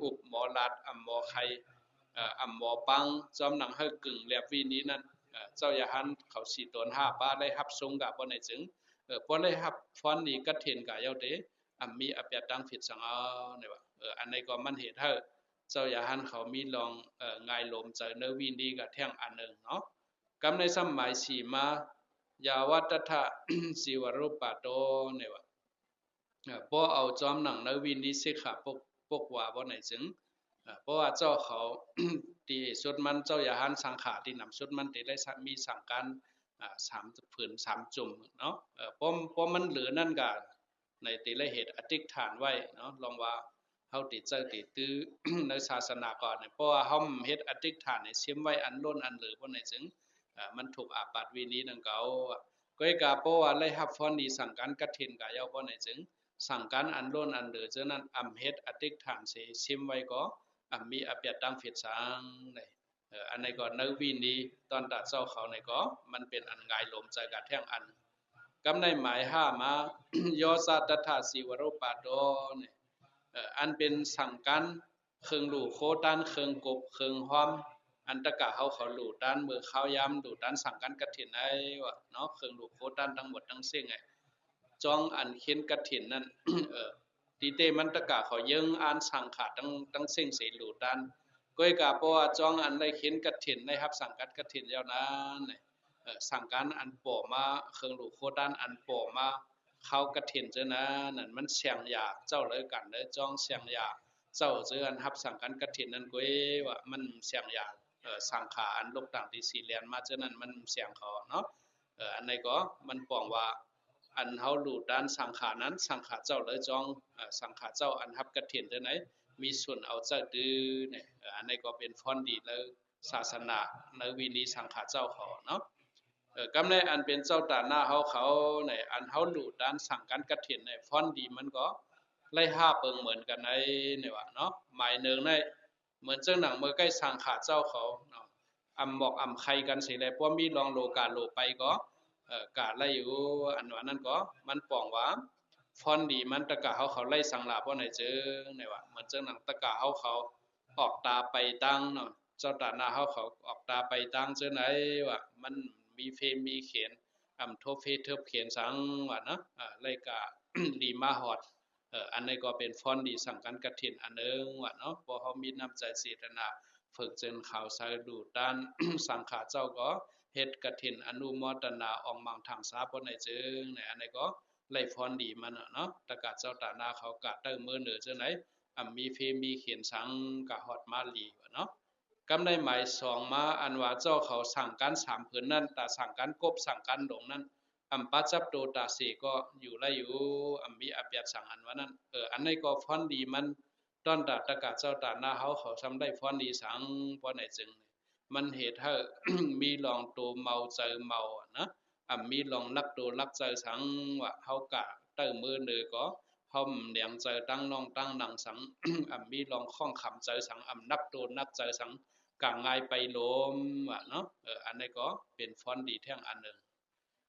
ອຸບບໍ່ລາດ ອຳບໍ່ໄຂ່ ເອີ ອຳບໍ່ປັງ ຈອມໜັງໃຫ້ກຶ່ງແລບວິນີນັ້ນ ເອີ ເຈົ້າຢາຫານເຂົາສີ່ຕົນຫ້າປາໄດ້ຮັບຊົງກະເພາະໃນຈຶ່ງ ເອີ ເພາະໄດ້ຮັບພອນດີກະຖິນກະຍາວເຕ ອຳມີອາແປດຕັງຜິດສັງເອົາ ໃນວ່າ ເອີ ອັນໃດກໍມັນເຮັດໃຫ້ເຈົ້າຢາຫານເຂົາມີລອງ ເອີ ງາຍລົມໃຈໃນວິນີກະແທ່ງອັນໜຶ່ງເນາະ ກັບໃນຊ້ຳໝາຍສີ່ມາ ຢາວັດຕະທະ ຊີວະຣູປາໂຕ ໃນວ່າ ເພາະເອົາຈອມໜັງໃນວິນີສິກຂາປົກ ປົກວ່າບໍ່ໃນຈຶ່ງ ເພາະວ່າເຈົ້າເຂົາ ທີ່ສຸດມັນເຈົ້າຢາຫານສັງຂາທີ່ນຳສຸດມັນທີ່ໄດ້ສະ ມີສັງການ ອາ ສາມຜືນສາມຈຸ່ມເນາະ ເພາະ ເພາະມັນເຫຼືອນັ້ນກະ ໃນທີ່ໄດ້ເຮັດອະທິຖານໄວ້ເນາະ ລອງວ່າເຮົາຕິໃຈຕິຕື້ ໃນສາສະໜາກ່ອນ ເພາະວ່າເຮົາເຮັດອະທິຖານໃຫ້ຊິມໄວ້ອັນລົ້ນອັນເຫຼືອບໍ່ໃນຈຶ່ງ ມັນທຸກອາບັດວິນີດັ່ງເກົ່າ ເກີດກາເພາະວ່າໄດ້ຮັບພອນດີສັງການກະຖິນກະເຍົາະບໍ່ໃນຈຶ່ງ ສັງການອັນລົ້ນອັນເຫຼືອເຈົ້ານັ້ນ ອຳເຮັດອະທິຖານເສ ຊິມໄວ້ກໍ ອຳມີອາແປດຕັງຜິດສັງ ເອີ ອັນໃດກໍໃນວິນີຕອນຕາເຈົ້າເຂົາໃດກໍ ມັນເປັນອັນງາຍລົມໃຈກະແທ່ງອັນ ກັບໃນໝາຍຫ້າມາ ໂຍຊະຕັດຖະ ຊີວະໂຣປາໂຕ ນີ້ ເອີ ອັນເປັນສັງການ ເຄື່ອງຫຼູ່ໂຄຕານ ເຄື່ອງກົບ ເຄື່ອງຫ້ອມ ອັນຕະກະເຮົາເຂົາຫຼູ່ຕານ ເມື່ອຄາວຍາມຫຼູ່ຕານສັງການກະຖິນໃດວ່າເນາະ ເຄື່ອງຫຼູ່ໂຄຕານທັງໝົດທັງເສັງ ຈ້ອງອັນເຂັນກະຖິນນັ້ນ ເອີ ຕີເຕມັນຕະກະເຂົາເຢິງອ່ານສັງຂາດທັງ ທັງເສັງເສຫຼູ່ຕານ ເກີດກາເພາະວ່າຈ້ອງອັນໄດ້ເຂັນກະຖິນ ໄດ້ຮັບສັງກັດກະຖິນແລ້ວນັ້ນ ເອີ ສັງການອັນປໍມາ ເຄື່ອງຫຼູ່ໂຄຕານອັນປໍມາ ຄາວກະຖິນເຈົ້ານັ້ນ ນັ້ນມັນແສງຢາ ເຈົ້າເລີຍກັນເລີຍຈ້ອງແສງຢາ ເຈົ້າເຈົ້າອັນຮັບສັງກັດກະຖິນນັ້ນກວຍວ່າມັນແສງຢາ ສັງຂາອັນລຸກຕັ້ງແຕ່ສີ່ແລນມາເທື່ອນັ້ນມັນສຽງເຂົາເນາະ. ອັນໃດກໍມັນປອງວ່າ ອັນເຮົາຫຼູ່ຕານສັງຂານັ້ນ ສັງຂາເຈົ້າເລີຍຈອງ ສັງຂາເຈົ້າອັນຮັບກະຖິນເທື່ອໃດມີສ່ວນເອົາເຈົ້າຕື້ນີ້. ອັນໃດກໍເປັນພອນດີໃນສາສະໜາ ໃນວິນີສັງຂາເຈົ້າເຂົາເນາະ. ກຳໃນອັນເປັນເຈົ້າຕາໜ້າເຮົາເຂົານີ້ ອັນເຮົາຫຼູ່ຕານສັງການກະຖິນນີ້ ພອນດີມັນກໍໄດ້ຫ້າເປີງເໝືອນກັນໃນນີ້ວ່າເນາະ. ໝາຍໜຶ່ງໃນ ເໝືອນຈັ່ງໜັງເມື່ອໃກ້ສັງຂາເຈົ້າເຂົາເນາະ ອຳໝອກອຳໄຄກັນເສຍແລ້ວ ບໍ່ມີລອງໂລກາໂລໄປກໍ ເອີ ກະໄດ້ຢູ່. ອັນວ່ານັ້ນກໍມັນປອງວ່າ ພອນດີມັນຕະກະເຮົາເຂົາໄດ້ສັງຫຼາບໍ່ໃນເຈີງໃນວ່າ ເໝືອນຈັ່ງໜັງຕະກະເຮົາເຂົາອອກຕາໄປຕາງເນາະ ເຈົ້າຕາໜ້າເຮົາເຂົາອອກຕາໄປຕາງເຈີງໃນວ່າ ມັນມີເພມີເຂນ ອຳທົບເພເທິບເຂນສັງວ່າເນາະ ເອີ ໄດ້ກະດີມາຮອດ ເອີ ອັນນີ້ກໍເປັນພອນດີສັງການກະຖິນອັນໜຶ່ງວ່າເນາະ. ພວກເຮົາມີນ້ຳໃຈເຈດຕະນາເຝິກເຈີນຂາວໃສ ດູຕານສັງຂາເຈົ້າກໍເຮັດກະຖິນອະນຸໂມຕະນາອອງມັງຖັງສາບໍ່ໃນເຈີງໃນ ອັນນີ້ກໍໄດ້ພອນດີມາເນາະ. ຕະກະເຈົ້າຕາໜ້າເຂົາກະເຕີມືເໜີເຈີງໃນ ອຳມີເພມີເຂນສັງກະຮອດມາດີວ່າເນາະ. ກຳໃນໝາຍສອງມາ ອັນວ່າເຈົ້າເຂົາສັງການສາມຜືນນັ້ນ ຕາສັງການກົບສັງການຫຼົງນັ້ນ ອຳປະຈັບໂຕຕາເສກໍຢູ່ໄດ້ຢູ່ ອຳມີອາແປດສັງ ອັນວ່ານັ້ນ. ເອີ ອັນນີ້ກໍພອນດີມັນ ຕອນຕາຕະກະເຈົ້າຕາໜ້າເຮົາເຂົາຊຳໄດ້ພອນດີສັງ ເພາະໃນຈຶ່ງມັນເຮັດໃຫ້ມີລອງໂຕເມົາໃຈເມົານະ ອຳມີລອງລັກໂຕລັກໃຈສັງວ່າ ເຮົາກະເຕີມືເນີກໍ ເຮົາອຳແນງໃຈຕັ້ງນ້ອງຕັ້ງໜັງສັງ ອຳມີລອງຂ້ອງຂຳໃຈສັງ ອຳໜັກໂຕໜັກໃຈສັງ ກະງ່າຍໄປລົມວ່າເນາະ. ເອີ ອັນນີ້ກໍເປັນພອນດີແທ່ງອັນໜຶ່ງ.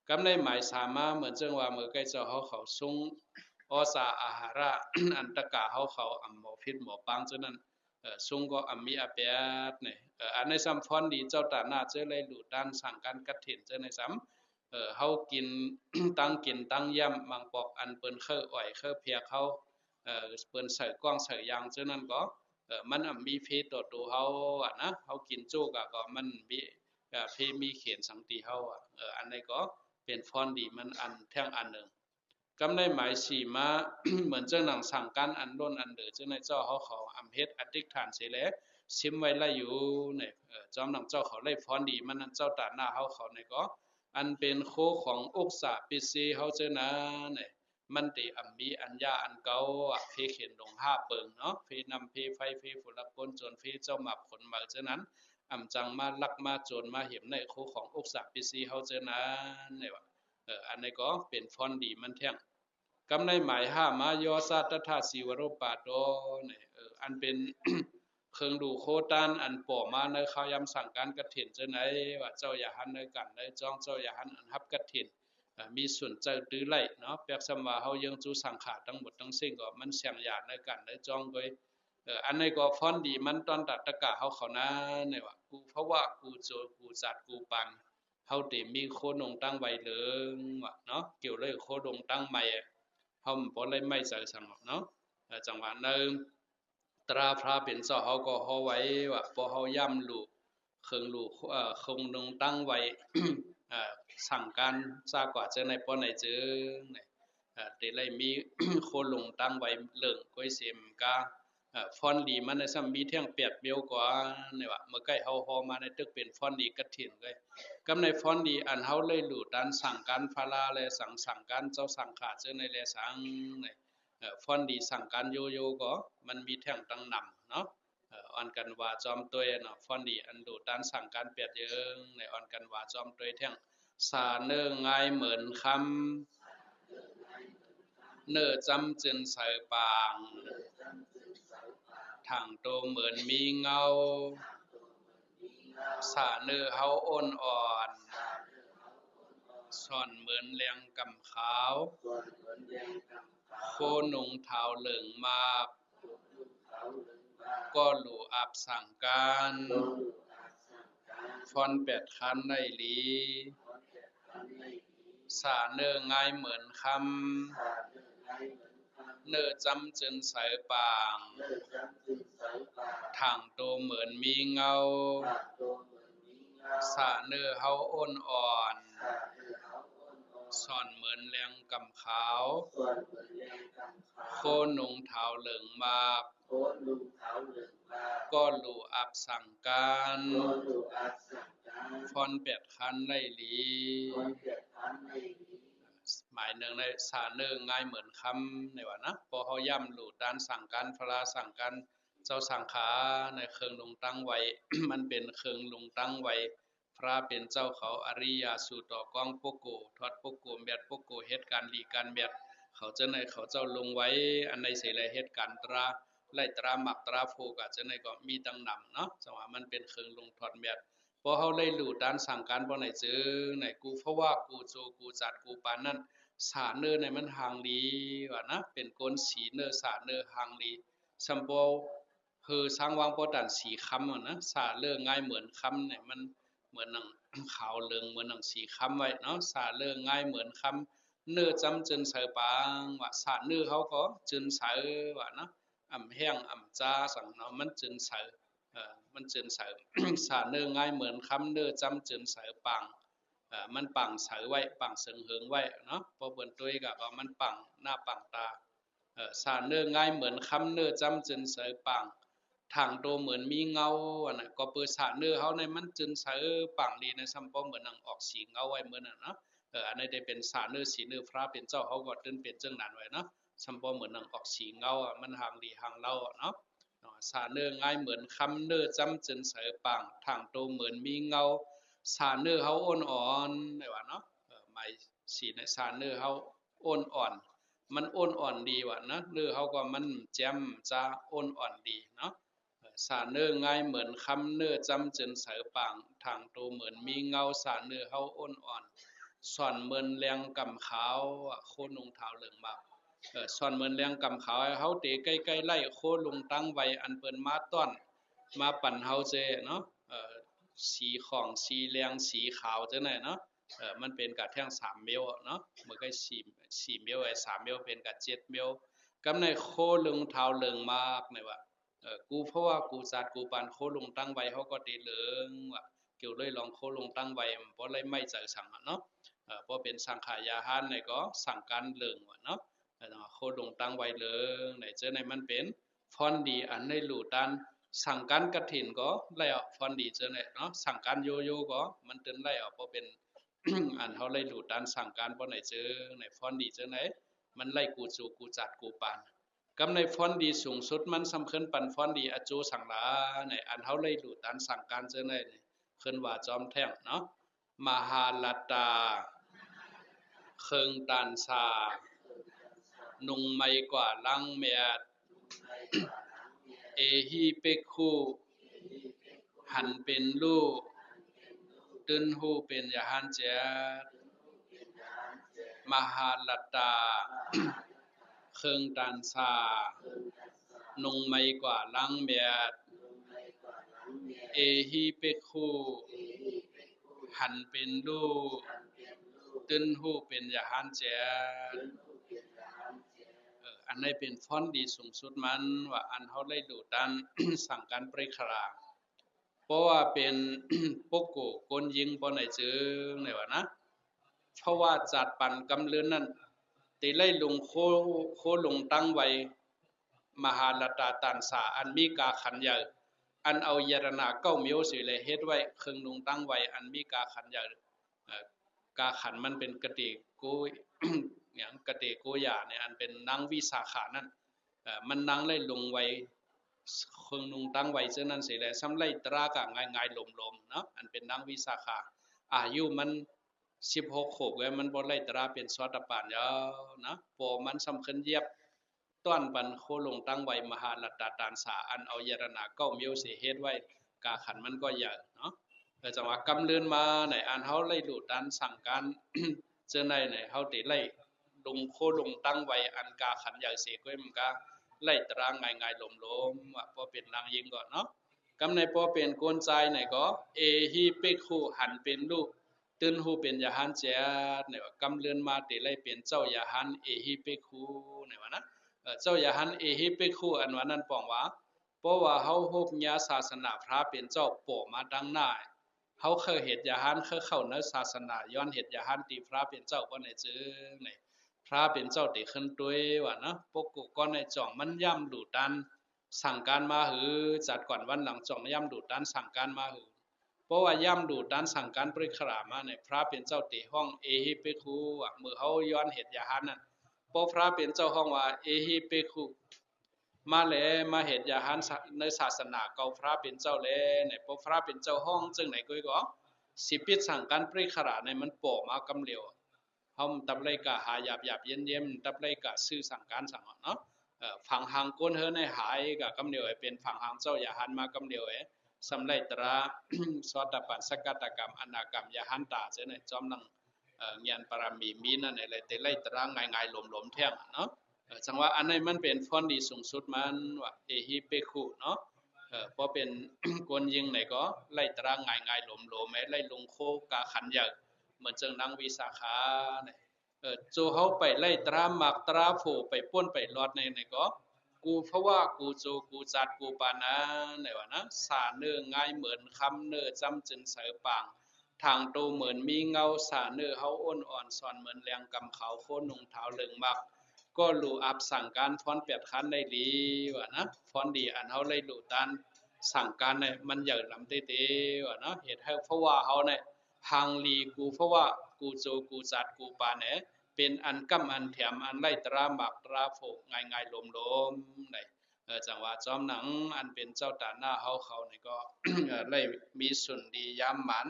ກຳໃນໝາຍສາມມາ ເໝືອນເຊິ່ງວ່າເມື່ອໄກ່ເຈົ້າເຮົາເຂົາຊຸງ ອໍສາອາຫາລະ ອັນຕະກາເຮົາເຂົາອຳໝໍຜິດໝໍປາງເຈົ້ານັ້ນ ເອີ ຊຸງກໍອຳມີອາແປດນີ້ ເອີ ອັນໃນສຳພອນດີເຈົ້າຕາໜ້າເຈົ້າໄດ້ຫຼູຕານສັງການກະຖິນເຈົ້າໃນສຳ ເອີ ເຮົາກິນ ຕັ້ງກິນຕັ້ງຢ້ຽມ ບາງປອກອັນເພິ່ນເຄີອອຍເຄີແພກເຮົາ ເອີ ເພິ່ນໃສ່ກ້ອງໃສ່ຢາງເຈົ້ານັ້ນກໍ ເອີ ມັນອຳມີເພຕໍ່ໂຕເຮົາອະນະ ເຮົາກິນໂຈກະກໍມັນມີ ເອີ ເພມີເຂນສັງຕີເຮົາອະ ເອີ ອັນໃດກໍເປັນພອນດີມັນອັນແທ່ງອັນໜຶ່ງ. ກຳໃນໝາຍສີ່ມາ ເໝືອນເຈົ້າໜັງສັງການອັນລົ້ນອັນເດີເຈົ້າໃນເຈົ້າເຮົາເຂົາອຳເຮັດອະທິຖານເສແລ ຊິມໄວ້ໄດ້ຢູ່ໃນ ເອີ ຈອມໜັງເຈົ້າເຂົາໄດ້ພອນດີມັນນັ້ນ ເຈົ້າຕາໜ້າເຮົາເຂົາໃນກໍ ອັນເປັນໂຄຂອງອຸກສາປິເຊເຮົາເຈົ້ານະໃນ ມັນເຕອຳມີອັນຢາອັນເກົ່າ ເພເຂນດົງຫ້າເປິງເນາະ ເພນ້ຳ ເພໄຟ ເພຝຸ່ນລະຄົນໂຈນ ເພເຈົ້າໝາບຂົນເໝີເຈົ້ານັ້ນ ອຳຈັ່ງມາລັກມາໂຈນມາເຫັມໃນໂຄຂອງອຸກສາປິຊີເຮົາເຈົ້ານັ້ນ ເອີ ເອີ ອັນນີ້ກໍເປັນພອນດີມັນແທ້ງ. ກຳໃນໝາຍຫ້າມາ ຍໍສາດຕະຖາສີວະໂຣປາໂຕ ເອີ ອັນເປັນ ເຄື່ອງດູໂຄຕານອັນປໍມາໃນຄາວຍາມສັງການກະຖິນເຈົ້າໃນ ວ່າເຈົ້າຢາຫັນໃນການໃນຈອງ ເຈົ້າຢາຫັນອັນຮັບກະຖິນ ເອີ ມີສ່ວນເຈົ້າຕື້ໄລເນາະ ແປບສຳວ່າເຮົາເຢີ້ງຈູສັງຂາທັງໝົດທັງສິ້ນກໍມັນສຽງຢາໃນການໃນຈອງໂດຍ ເອີ ອັນນີ້ກໍພອນດີມັນຕ້ອນຕາດຕະກາເຮົາເຂົານາ ໃນວ່າ ກູພະວະ ກູໂຈ ກູຈັດ ກູປານ ເຮົາເຕມີໂຄນົງຕັ້ງໄວເລີງວ່າເນາະ ກ່ຽວເລີຍໂຄລົງຕັ້ງໃໝ່ ເຮົາບໍ່ໄດ້ໄໝ້ໃຈສັງເນາະ ເອີ ຈັງຫວະໃນ ຕາພະເປັນເຈົ້າເຮົາກໍເຮົາໄວ້ວ່າ ບໍ່ເຮົາຢ້ຳລູເຄື່ອງລູ ເອີ ເຄື່ອງນຸ່ງຕັ້ງໄວ້ ເອີ ສັງການຊາກວ່າເຈີໃນປ້ອນໃນເຈີໃນ ເອີ ເຕໄດ້ມີໂຄລົງຕັ້ງໄວ້ເລີງກ້ອຍເສມກາ ເອີ ພອນດີມັນໃນຊ້ຳມີແທ່ງແປດເບວກວ່າ ໃນວ່າເມື່ອໃກ້ເຮົາຮໍມາໃນຕຶກເປັນພອນດີກະຖິນເລີຍ ກຳໃນພອນດີອັນເຮົາເລີຍຫຼູຕານສັງການພະລາແລສັງ ສັງການເຈົ້າສັງຂາເຈີໃນແລສັງໃນ ເອີ ພອນດີສັງການໂຍໂຍກໍມັນມີແທ່ງຕັ້ງນຳເນາະ ເອີ ອ່ອນກັນວ່າຈອມຕົວເນາະ ພອນດີອັນດູຕານສັງການແປດເຢິງ ໃນອ່ອນກັນວ່າຈອມຕົວແທ່ງ ສາເນີງ່າຍເໝີນຄຳ ເນີຈຳຈືນໃສປາງ ຖັງໂຕເໝີນມີເງົາ ສາເນີເຮົາໂອນອ່ອນ ສອນເໝີນແລງກຳຂາວ ໂຄນຸ່ງເທົາເຫຼືອງມາກ ກໍຫຼູອາບສັງການ ຟອນແປດຄານໄດ້ຫຼີ ສາເນີງ່າຍເໝີນຄຳ ເນີຈຳຈືນໃສປາງ ຖັງໂຕເໝີນມີເງົາ ສາເນີເຮົາໂອນອ່ອນ ສອນເໝີນແລງກຳຂາວ ໂຄນຸ່ງເທົາເຫຼືອງມາກ ກໍຫຼູ່ອັບສັງການ ຄວນແປດຄານໄລ່ຫຼີ. ໝາຍໜຶ່ງໄດ້ ສາເນີງ່າຍເໝີນຄຳ ໃນວ່ານະ ເພາະເຮົາຢ້ຳຫຼູ່ຕານສັງການພະລາ ສັງການເຈົ້າສັງຂາ ໃນເຄື່ອງລຸງຕັ້ງໄວ້ ມັນເປັນເຄື່ອງລຸງຕັ້ງໄວ້ ພະເປັນເຈົ້າເຂົາອະລິຍະສູດຕໍ່ກອງໂປໂກ ທອດໂປໂກ ແມັດໂປໂກ ເຮັດການດີການແມັດ ເຂົາເຈົ້າໃນ ເຂົາເຈົ້າລົງໄວ້ ອັນໃດເສແລ ເຮັດການຕຣາ ໄລ່ຕຣາໝາກຕຣາໂພກະ ຈັ່ງໃດກໍມີຕັ້ງນຳເນາະ ຈັ່ງວ່າມັນເປັນເຄື່ອງລົງທອດແມັດ. ພໍເຮົາໄດ້ຫຼູ່ຕານສັງການບໍ່ໃນເຈີ ໃນກູພະວະ ກູໂຈ ກູຈັດ ກູປານນັ້ນ ສາເນີໃນມັນຮ່າງດີວ່ານະ ເປັນກົ້ນສີເນີ ສາເນີຮ່າງດີ ຊຳບໍ່ ເຮີ ຊ່າງວ່າງປໍຕານສີຄຳຫັ້ນນະ ສາເນີງ່າຍເໝີນຄຳນີ້ ມັນເໝືອນໜັງຂາວເຫຼືອງ ເໝືອນໜັງສີຄຳໄວ້ເນາະ ສາເນີງ່າຍເໝີນຄຳ ເນີຈ້ຳເຈີນໃສປາງວ່າ ສາເນີເຮົາກໍເຈີນໃສວ່າເນາະ ອຳແຫ້ງອຳຈາສັງເນາະ ມັນເຈີນໃສ ເອີ ມັນເຈີນໃສ ສາເນີງ່າຍເໝີນຄຳ ເນີຈ້ຳເຈີນໃສປາງ ເອີ ມັນປາງໃສໄວ້ ປາງເສີງເຫີງໄວ້ເນາະ ພໍເພິ່ນຕຸ້ຍກະວ່າມັນປາງໜ້າປາງຕາ ເອີ ສາເນີງ່າຍເໝີນຄຳ ເນີຈ້ຳເຈີນໃສປາງ ທາງໂຕເໝືອນມີເງົາ ອັນນັ້ນກໍເປີດສາເນີເຮົາໃນມັນເຈີນໃສປາງດີໃນ ຊຳບໍ່ເໝືອນໜັງອອກສີເງົາໄວ້ເໝືອນນັ້ນເນາະ ເອີ ອັນໃດແຕ່ເປັນສາເນີສີເນີພະເປັນເຈົ້າເຮົາກໍເປັນຈັ່ງນັ້ນໄວ້ເນາະ ຊຳບໍ່ເໝືອນໜັງອອກສີເງົາ ມັນຮ່າງດີຮ່າງເລົ່າເນາະ ສາເນີງ່າຍເໝີນຄຳ ເນີຈ້ຳເຈີນໃສປາງ ທາງໂຕເໝືອນມີເງົາ ສາເນີເຮົາໂອນອ່ອນ ໄດ້ວ່າເນາະ ເອີ ໝາຍສີໃນສາເນີເຮົາ ໂອນອ່ອນ ມັນໂອນອ່ອນດີວ່ານະ ເນີເຮົາກໍມັນແຈ່ມຈ້າໂອນອ່ອນດີເນາະ ສາເນີງ່າຍເໝີນຄຳ ເນີຈ້ຳເຈີນໃສປາງ ທາງໂຕເໝືອນມີເງົາ ສາເນີເຮົາໂອນອ່ອນ ສ່ອນເໝືອນແລງກຳຂາວ ໂຄນຸ່ງເທົາເຫຼືອງມາກ ເອີ ສ່ອນເໝືອນແລງກຳຂາວ ໃຫ້ເຮົາເຕໃກ້ໆໄລ່ໂຄລຸງຕັ້ງໄວ ອັນເພິ່ນມາຕ້ອນ ມາປັນເຮົາເຈເນາະ ເອີ ສີຂອງ ສີແລງ ສີຂາວຈັ່ງໃດເນາະ ເອີ ມັນເປັນກະແທ່ງສາມແມວເນາະ ເມື່ອໄກສີ່ ສີ່ແມວ ໄອ້ສາມແມວເປັນກະເຈັດແມວ ກຳໃນໂຄລຸງເທົາເຫຼືອງມາກໃນວ່າ ເອີ ກູພະວະ ກູຈັດ ກູປານ ໂຄລຸງຕັ້ງໄວ ເຮົາກໍຕິເຫຼືອງວ່າ ກ່ຽວເລີຍລອງໂຄລຸງຕັ້ງໄວ ບໍ່ໄດ້ໄໝ້ໃຈສັງເນາະ ເອີ ບໍ່ເປັນສັງຂາຍາຫານໃນກໍສັງການເຫຼືອງວ່າເນາະ ເອີ ໂຄລຸງຕັ້ງໄວເຫຼືອງໃນເຈີໃນມັນເປັນ ພອນດີອັນໃນຫຼູ່ຕານ ສັງການກະຖິນກໍໄລ່ອອກ ພອນດີເຈີໃນເນາະ ສັງການໂຍໂຍກໍມັນຕື່ນໄລ່ອອກ ບໍ່ເປັນ ອັນເຮົາໄລ່ຫຼູ່ຕານສັງການບໍ່ໃນເຈີໃນ ພອນດີເຈີໃນ ມັນໄລ່ກູໂຈ ກູຈັດ ກູປານ ກຳໃນພອນດີສູງສຸດ ມັນສຳເພິ່ນປັນພອນດີອະໂຈສັງຫຼາໃນ ອັນເຮົາໄລ່ຫຼູ່ຕານສັງການເຈີໃນ ເພິ່ນວ່າຈອມແທ່ງເນາະ ມະຫາລັດຕາ ເຄື່ອງຕານຊາ ນຸ່ງໃໝ່ກວ່າລ້າງແມັດ ເອຫິພິກຂຸ ຫັນເປັນລູກ ຕື່ນຮູ້ເປັນຍາຫານແຈດ ມະຫາລັດຕາ ເຄື່ອງຕານຊາ ນຸ່ງໃໝ່ກວ່າລ້າງແມັດ ເອຫິພິກຂຸ ຫັນເປັນລູກ ຕື່ນຮູ້ເປັນຍາຫານແຈດ ເອີ ອັນໃດເປັນພອນດີສູງສຸດມັນວ່າ ອັນເຮົາໄດ້ດູຕານສັງການປະລິກຂະລາ ເພາະວ່າເປັນໂປໂກກົນຍິງບໍ່ໃນເຈີໃນວ່ານະ ເພາະວ່າຈັດປັນກຳເລີນນັ້ນ ຕິໄລລົງໂຄ ໂຄລົງຕັ້ງໄວ້ ມະຫາລັດຕາຕັນສາ ອັນມີກາຂັນໃຫຍ່ ອັນເອົາຍາຕະນາເກົ້າມຽວສີແລເຮັດໄວ້ ເຄື່ອງລົງຕັ້ງໄວ້ ອັນມີກາຂັນໃຫຍ່ ເອີ ກາຂັນມັນເປັນກະເຕໂກ ຫຍັງ ກະເຕໂກຍານີ້ ອັນເປັນນາງວິສາຂານັ້ນ ເອີ ມັນນາງໄດ້ລົງໄວ້ ເຄື່ອງນຸ່ງຕັ້ງໄວ້ເຊັ່ນນັ້ນເສແລ ສ່ຳໄລ່ຕຣາກະງ່າຍໆ ຫຼົມໆ ເນາະ ອັນເປັນນາງວິສາຂາ ອາຍຸມັນສິບຫົກໂຄບແລ້ວ ມັນບໍ່ໄລ່ຕຣາເປັນໂສດາປານແລ້ວນະ ພໍມັນສ່ຳຂຶ້ນຢຽບ ຕ້ອນປັນໂຄລົງຕັ້ງໄວ້ ມະຫາລັດຕາຕັນສາ ອັນເອົາຍາຕະນາເກົ້າມຽວເສເຮັດໄວ້ ກາຂັນມັນກໍໃຫຍ່ເນາະ ເອີ ຈັ່ງວ່າກຳເລີນມາໃນອັນເຮົາໄລ່ດູຕານສັງການ ເຈີໃນໃນເຮົາຕິໄລ່ລົງໂຄລົງຕັ້ງໄວ້ ອັນກາຂັນໃຫຍ່ເສກ້ວຍມັນກະໄລ່ຕຣາງ່າຍໆ ຫຼົມໆ ວ່າບໍ່ເປັນນາງຍິງກໍເນາະ ກຳໃນພໍເປັນກົນຊາຍໃນກໍ ເອຫິພິກຂຸ ຫັນເປັນລູກ ຕື່ນຮູ້ເປັນຍາຫານແຈດ ໃນວ່າກຳເລີນມາຕິໄລ່ເປັນເຈົ້າຍາຫານ ເອຫິພິກຂຸ ໃນວ່ານະ ເອີ ເຈົ້າຍາຫານເອຫິພິກຂຸ ອັນວ່ານັ້ນປອງວ່າ ເພາະວ່າເຮົາຮົບຍາສາສະໜາພະເປັນເຈົ້າປໍມາຕັ້ງນານ ເຮົາເຄີຍເຮັດຍາຫານ ເຄີຍເຂົ້າໃນສາສະໜາ ຍ້ອນເຮັດຍາຫານຕິພະເປັນເຈົ້າບໍ່ໃນເຈີໃນ ພະເປັນເຈົ້າຕິຂຶ້ນຕົວວ່ານະ ປົກກະກອນໃນຈອງມັນຢ້ຳດູຕານ ສັງການມາຫື ຈັດກ່ອນວັນຫຼັງຈອງ ຢ້ຳດູຕານສັງການມາຫື. ເພາະວ່າຢ້ຳດູຕານສັງການປຣິກຂະລາມານີ້ ພຣະເປັນເຈົ້າເຕຮ້ອງ ເອຫິພິກຂຸ ເມື່ອເຮົາຍ້ອນເຫດຢາຫານນັ້ນ ເພາະພຣະເປັນເຈົ້າຮ້ອງວ່າ ເອຫິພິກຂຸ ມາແລ ມາເຫດຢາຫານ ໃນສາສະໜາເກົ່າພຣະເປັນເຈົ້າແລ ນີ້ ເພາະພຣະເປັນເຈົ້າຮ້ອງຈັ່ງໃດກໍ ກໍຊິປິດສັງການປະລິຂະລາໃນມັນປໍມາກຳຫຼຽວ. ເຮົາມັນຕັບໄລກະຫາຢາບໆເຢັນໆ ມັນຕັບໄລກະຊື້ສັງການສັງເນາະ ເອີ ຝັງຫາງກົ້ນເຮີໃນຫາຍກະກຳຫຼຽວ ເປັນຝັງຫາງເຈົ້າຢາຫັນມາກຳຫຼຽວ ເອີ ສຳໄລຕະລາ ໂສດາປັນ ສະກະດາກຳ ອະນາກຳ ຢາຫັນຕາເຈົ້າໃນ ຈອມນັງ ເອີ ຍານປາລະມີມີນັ້ນແຫຼະ ແຕ່ໄລຕະລາງ່າຍໆ ຫຼົມໆ ແທ້ເນາະ. ເອີ ຈັ່ງວ່າອັນໃດມັນເປັນພອນດີສູງສຸດມັນວ່າ ເອຫິພິກຂຸ ເນາະ. ເອີ ພໍເປັນຄົນຍິງໃດກໍໄລຕະລາງ່າຍໆ ຫຼົມໆ ແມ່ນໄລລົງໂຄກາຂັນໃຫຍ່ ເໝືອນຈັ່ງນາງວິສາຂາ ເອີ ໂຈເຮົາໄປໄລຕະລາໝາກຕະລາໂພ ໄປປ້ນໄປລອດໃນ ໃນກໍ ກູພະວະ ກູໂຈ ກູຈັດ ກູປານາ ໃນວ່ານະ ສາເນີງ່າຍເໝືອນຄຳ ເນີຈ້ຳຈຶນໃສປາງ ທາງໂຕເໝືອນມີເງົາ ສາເນີເຮົາໂອນອ່ອນ ສອນເໝືອນແລງກຳຂາວ ໂຄນຸ່ງເທົາເລິງໝາກ ກໍຫຼູອັບສັງການ ພອນແປດຄັນໄດ້ດີວ່ານະ ພອນດີອັນເຮົາໄດ້ຫຼູຕານສັງການໃນມັນໃຫຍ່ລຳເຕໆວ່ານະ ເຮັດໃຫ້ພະວະເຮົາໃນ ຫາງລີ ກູພະວະ ກູໂຈ ກູຈັດ ກູປານາ ເປັນອັນກຳອັນແຖມ ອັນໄລຕະລາໝາກຕະລາໂພ ງ່າຍໆ ຫຼົມໆ ໃດ. ເອີ ຈັ່ງວ່າຈອມໜັງ ອັນເປັນເຈົ້າຕານະເຮົາເຂົານີ້ກໍ ໄດ້ມີສຸນດີຍາມໝານ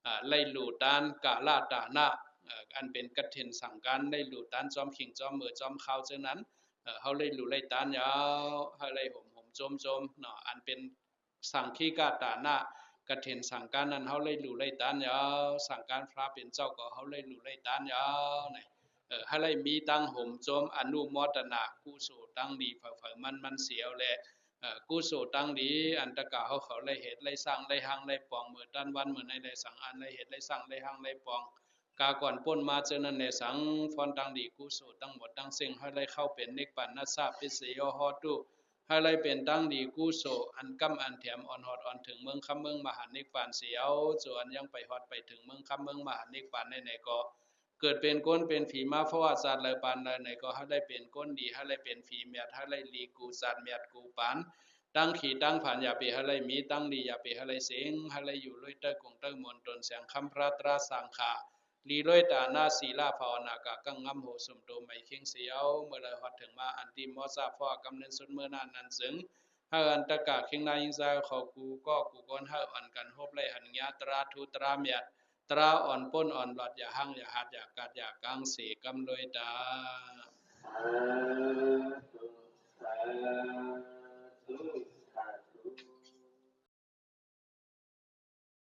ເອີ ໄດ້ຫຼູຕານກາລະຕານະ ເອີ ອັນເປັນກະຖິນສັງການ ໄດ້ຫຼູຕານຈອມຂິງຈອມເໝີຈອມຄາວເຈົ້ານັ້ນ ເອີ ເຮົາໄດ້ຫຼູໄດ້ຕານຍາວ ເຮົາໄດ້ໂຮມໆໂຈມໆເນາະ ອັນເປັນ ສັງຄີກະຕານະ ກະຖິນສັງການນັ້ນ ເຮົາໄດ້ຫຼູໄດ້ຕານຍາວ ສັງການພະເປັນເຈົ້າກໍເຮົາໄດ້ຫຼູໄດ້ຕານຍາວໃນ ເອີ ເຮົາໄດ້ມີຕັ້ງໂຮມໂຈມອະນຸໂມທະນາ ກຸໂສດຕັ້ງດີ ເຜີາໆມັນໆເສຍແລະ ເອີ ກຸໂສດຕັ້ງດີ ອັນຕະກາເຮົາເຂົາໄດ້ເຮັດໄດ້ສ້າງໄດ້ຮ່າງໄດ້ປອງ ເມື່ອຕານວັນເມື່ອໃນໄດ້ສັງ ອັນໄດ້ເຮັດໄດ້ສ້າງໄດ້ຮ່າງໄດ້ປອງ ກາກ່ອນປົ້ນມາເຈົ້ານັ້ນແລ ສັງ ພອນຕັ້ງດີ ກຸໂສດທັງໝົດທັງເສັງ ໃຫ້ໄດ້ເຂົ້າເປັນນິບປານະສະ ປັດສະໂຍໂຫຕຸ ໃຫ້ໄດ້ເປັນຕັ້ງດີ ກຸໂສດອັນກຳອັນແຖມ ອ່ອນຮອດອ່ອນເຖິງເມືອງຄຳເມືອງມະຫານິບປານ ເສຍເອົາ ໂຈອັນຍັງໄປຮອດໄປເຖິງເມືອງຄຳເມືອງມະຫານິບປານໃດໆກໍ ເກີດເປັນຄົນເປັນຜີມາພະວະຊາດໃດປານໃດໃດກໍ ໃຫ້ໄດ້ເປັນຄົນດີ ໃຫ້ໄດ້ເປັນຜີແມັດ ໃຫ້ໄດ້ລີກູຊາດແມັດກູປານ ຕັ້ງຂີຕັ້ງຜານ ຢ່າໄປໃຫ້ໄດ້ມີ ຕັ້ງດີ ຢ່າໄປໃຫ້ໄດ້ເສັງ ໃຫ້ໄດ້ຢູ່ລວຍເຕີກອງເຕີມວນຕົນແສງຄຳພະຕຣາສັງຄາ ລີລວຍຕານະສີລະພາວະນາກາກັງງາມໂຫສົມໂຕໄມເຄັ່ງເສຍເອົາ ເມື່ອໄດ້ຮອດເຖິງມາອັນຕິມອດຊາພະກຳເນີນສຸດເມື່ອນັ້ນນັ້ນເຊິ່ງ ໃຫ້ອັນຕະກາເຄັ່ງນາຍຍິງຊາຍເຂົາກູກໍກູກອນ ໃຫ້ອັນກັນໂຮບໄລຫັນຍາຕຣາທຸຕຣາແມັດຕຣາອ່ອນປົ້ນອ່ອນຫຼອດ ຢ່າຮັ່ງຢ່າຫາດ ຢ່າກາດຢ່າກາງເສກຳລວຍຕາ. ສາທຸ ສາທຸ.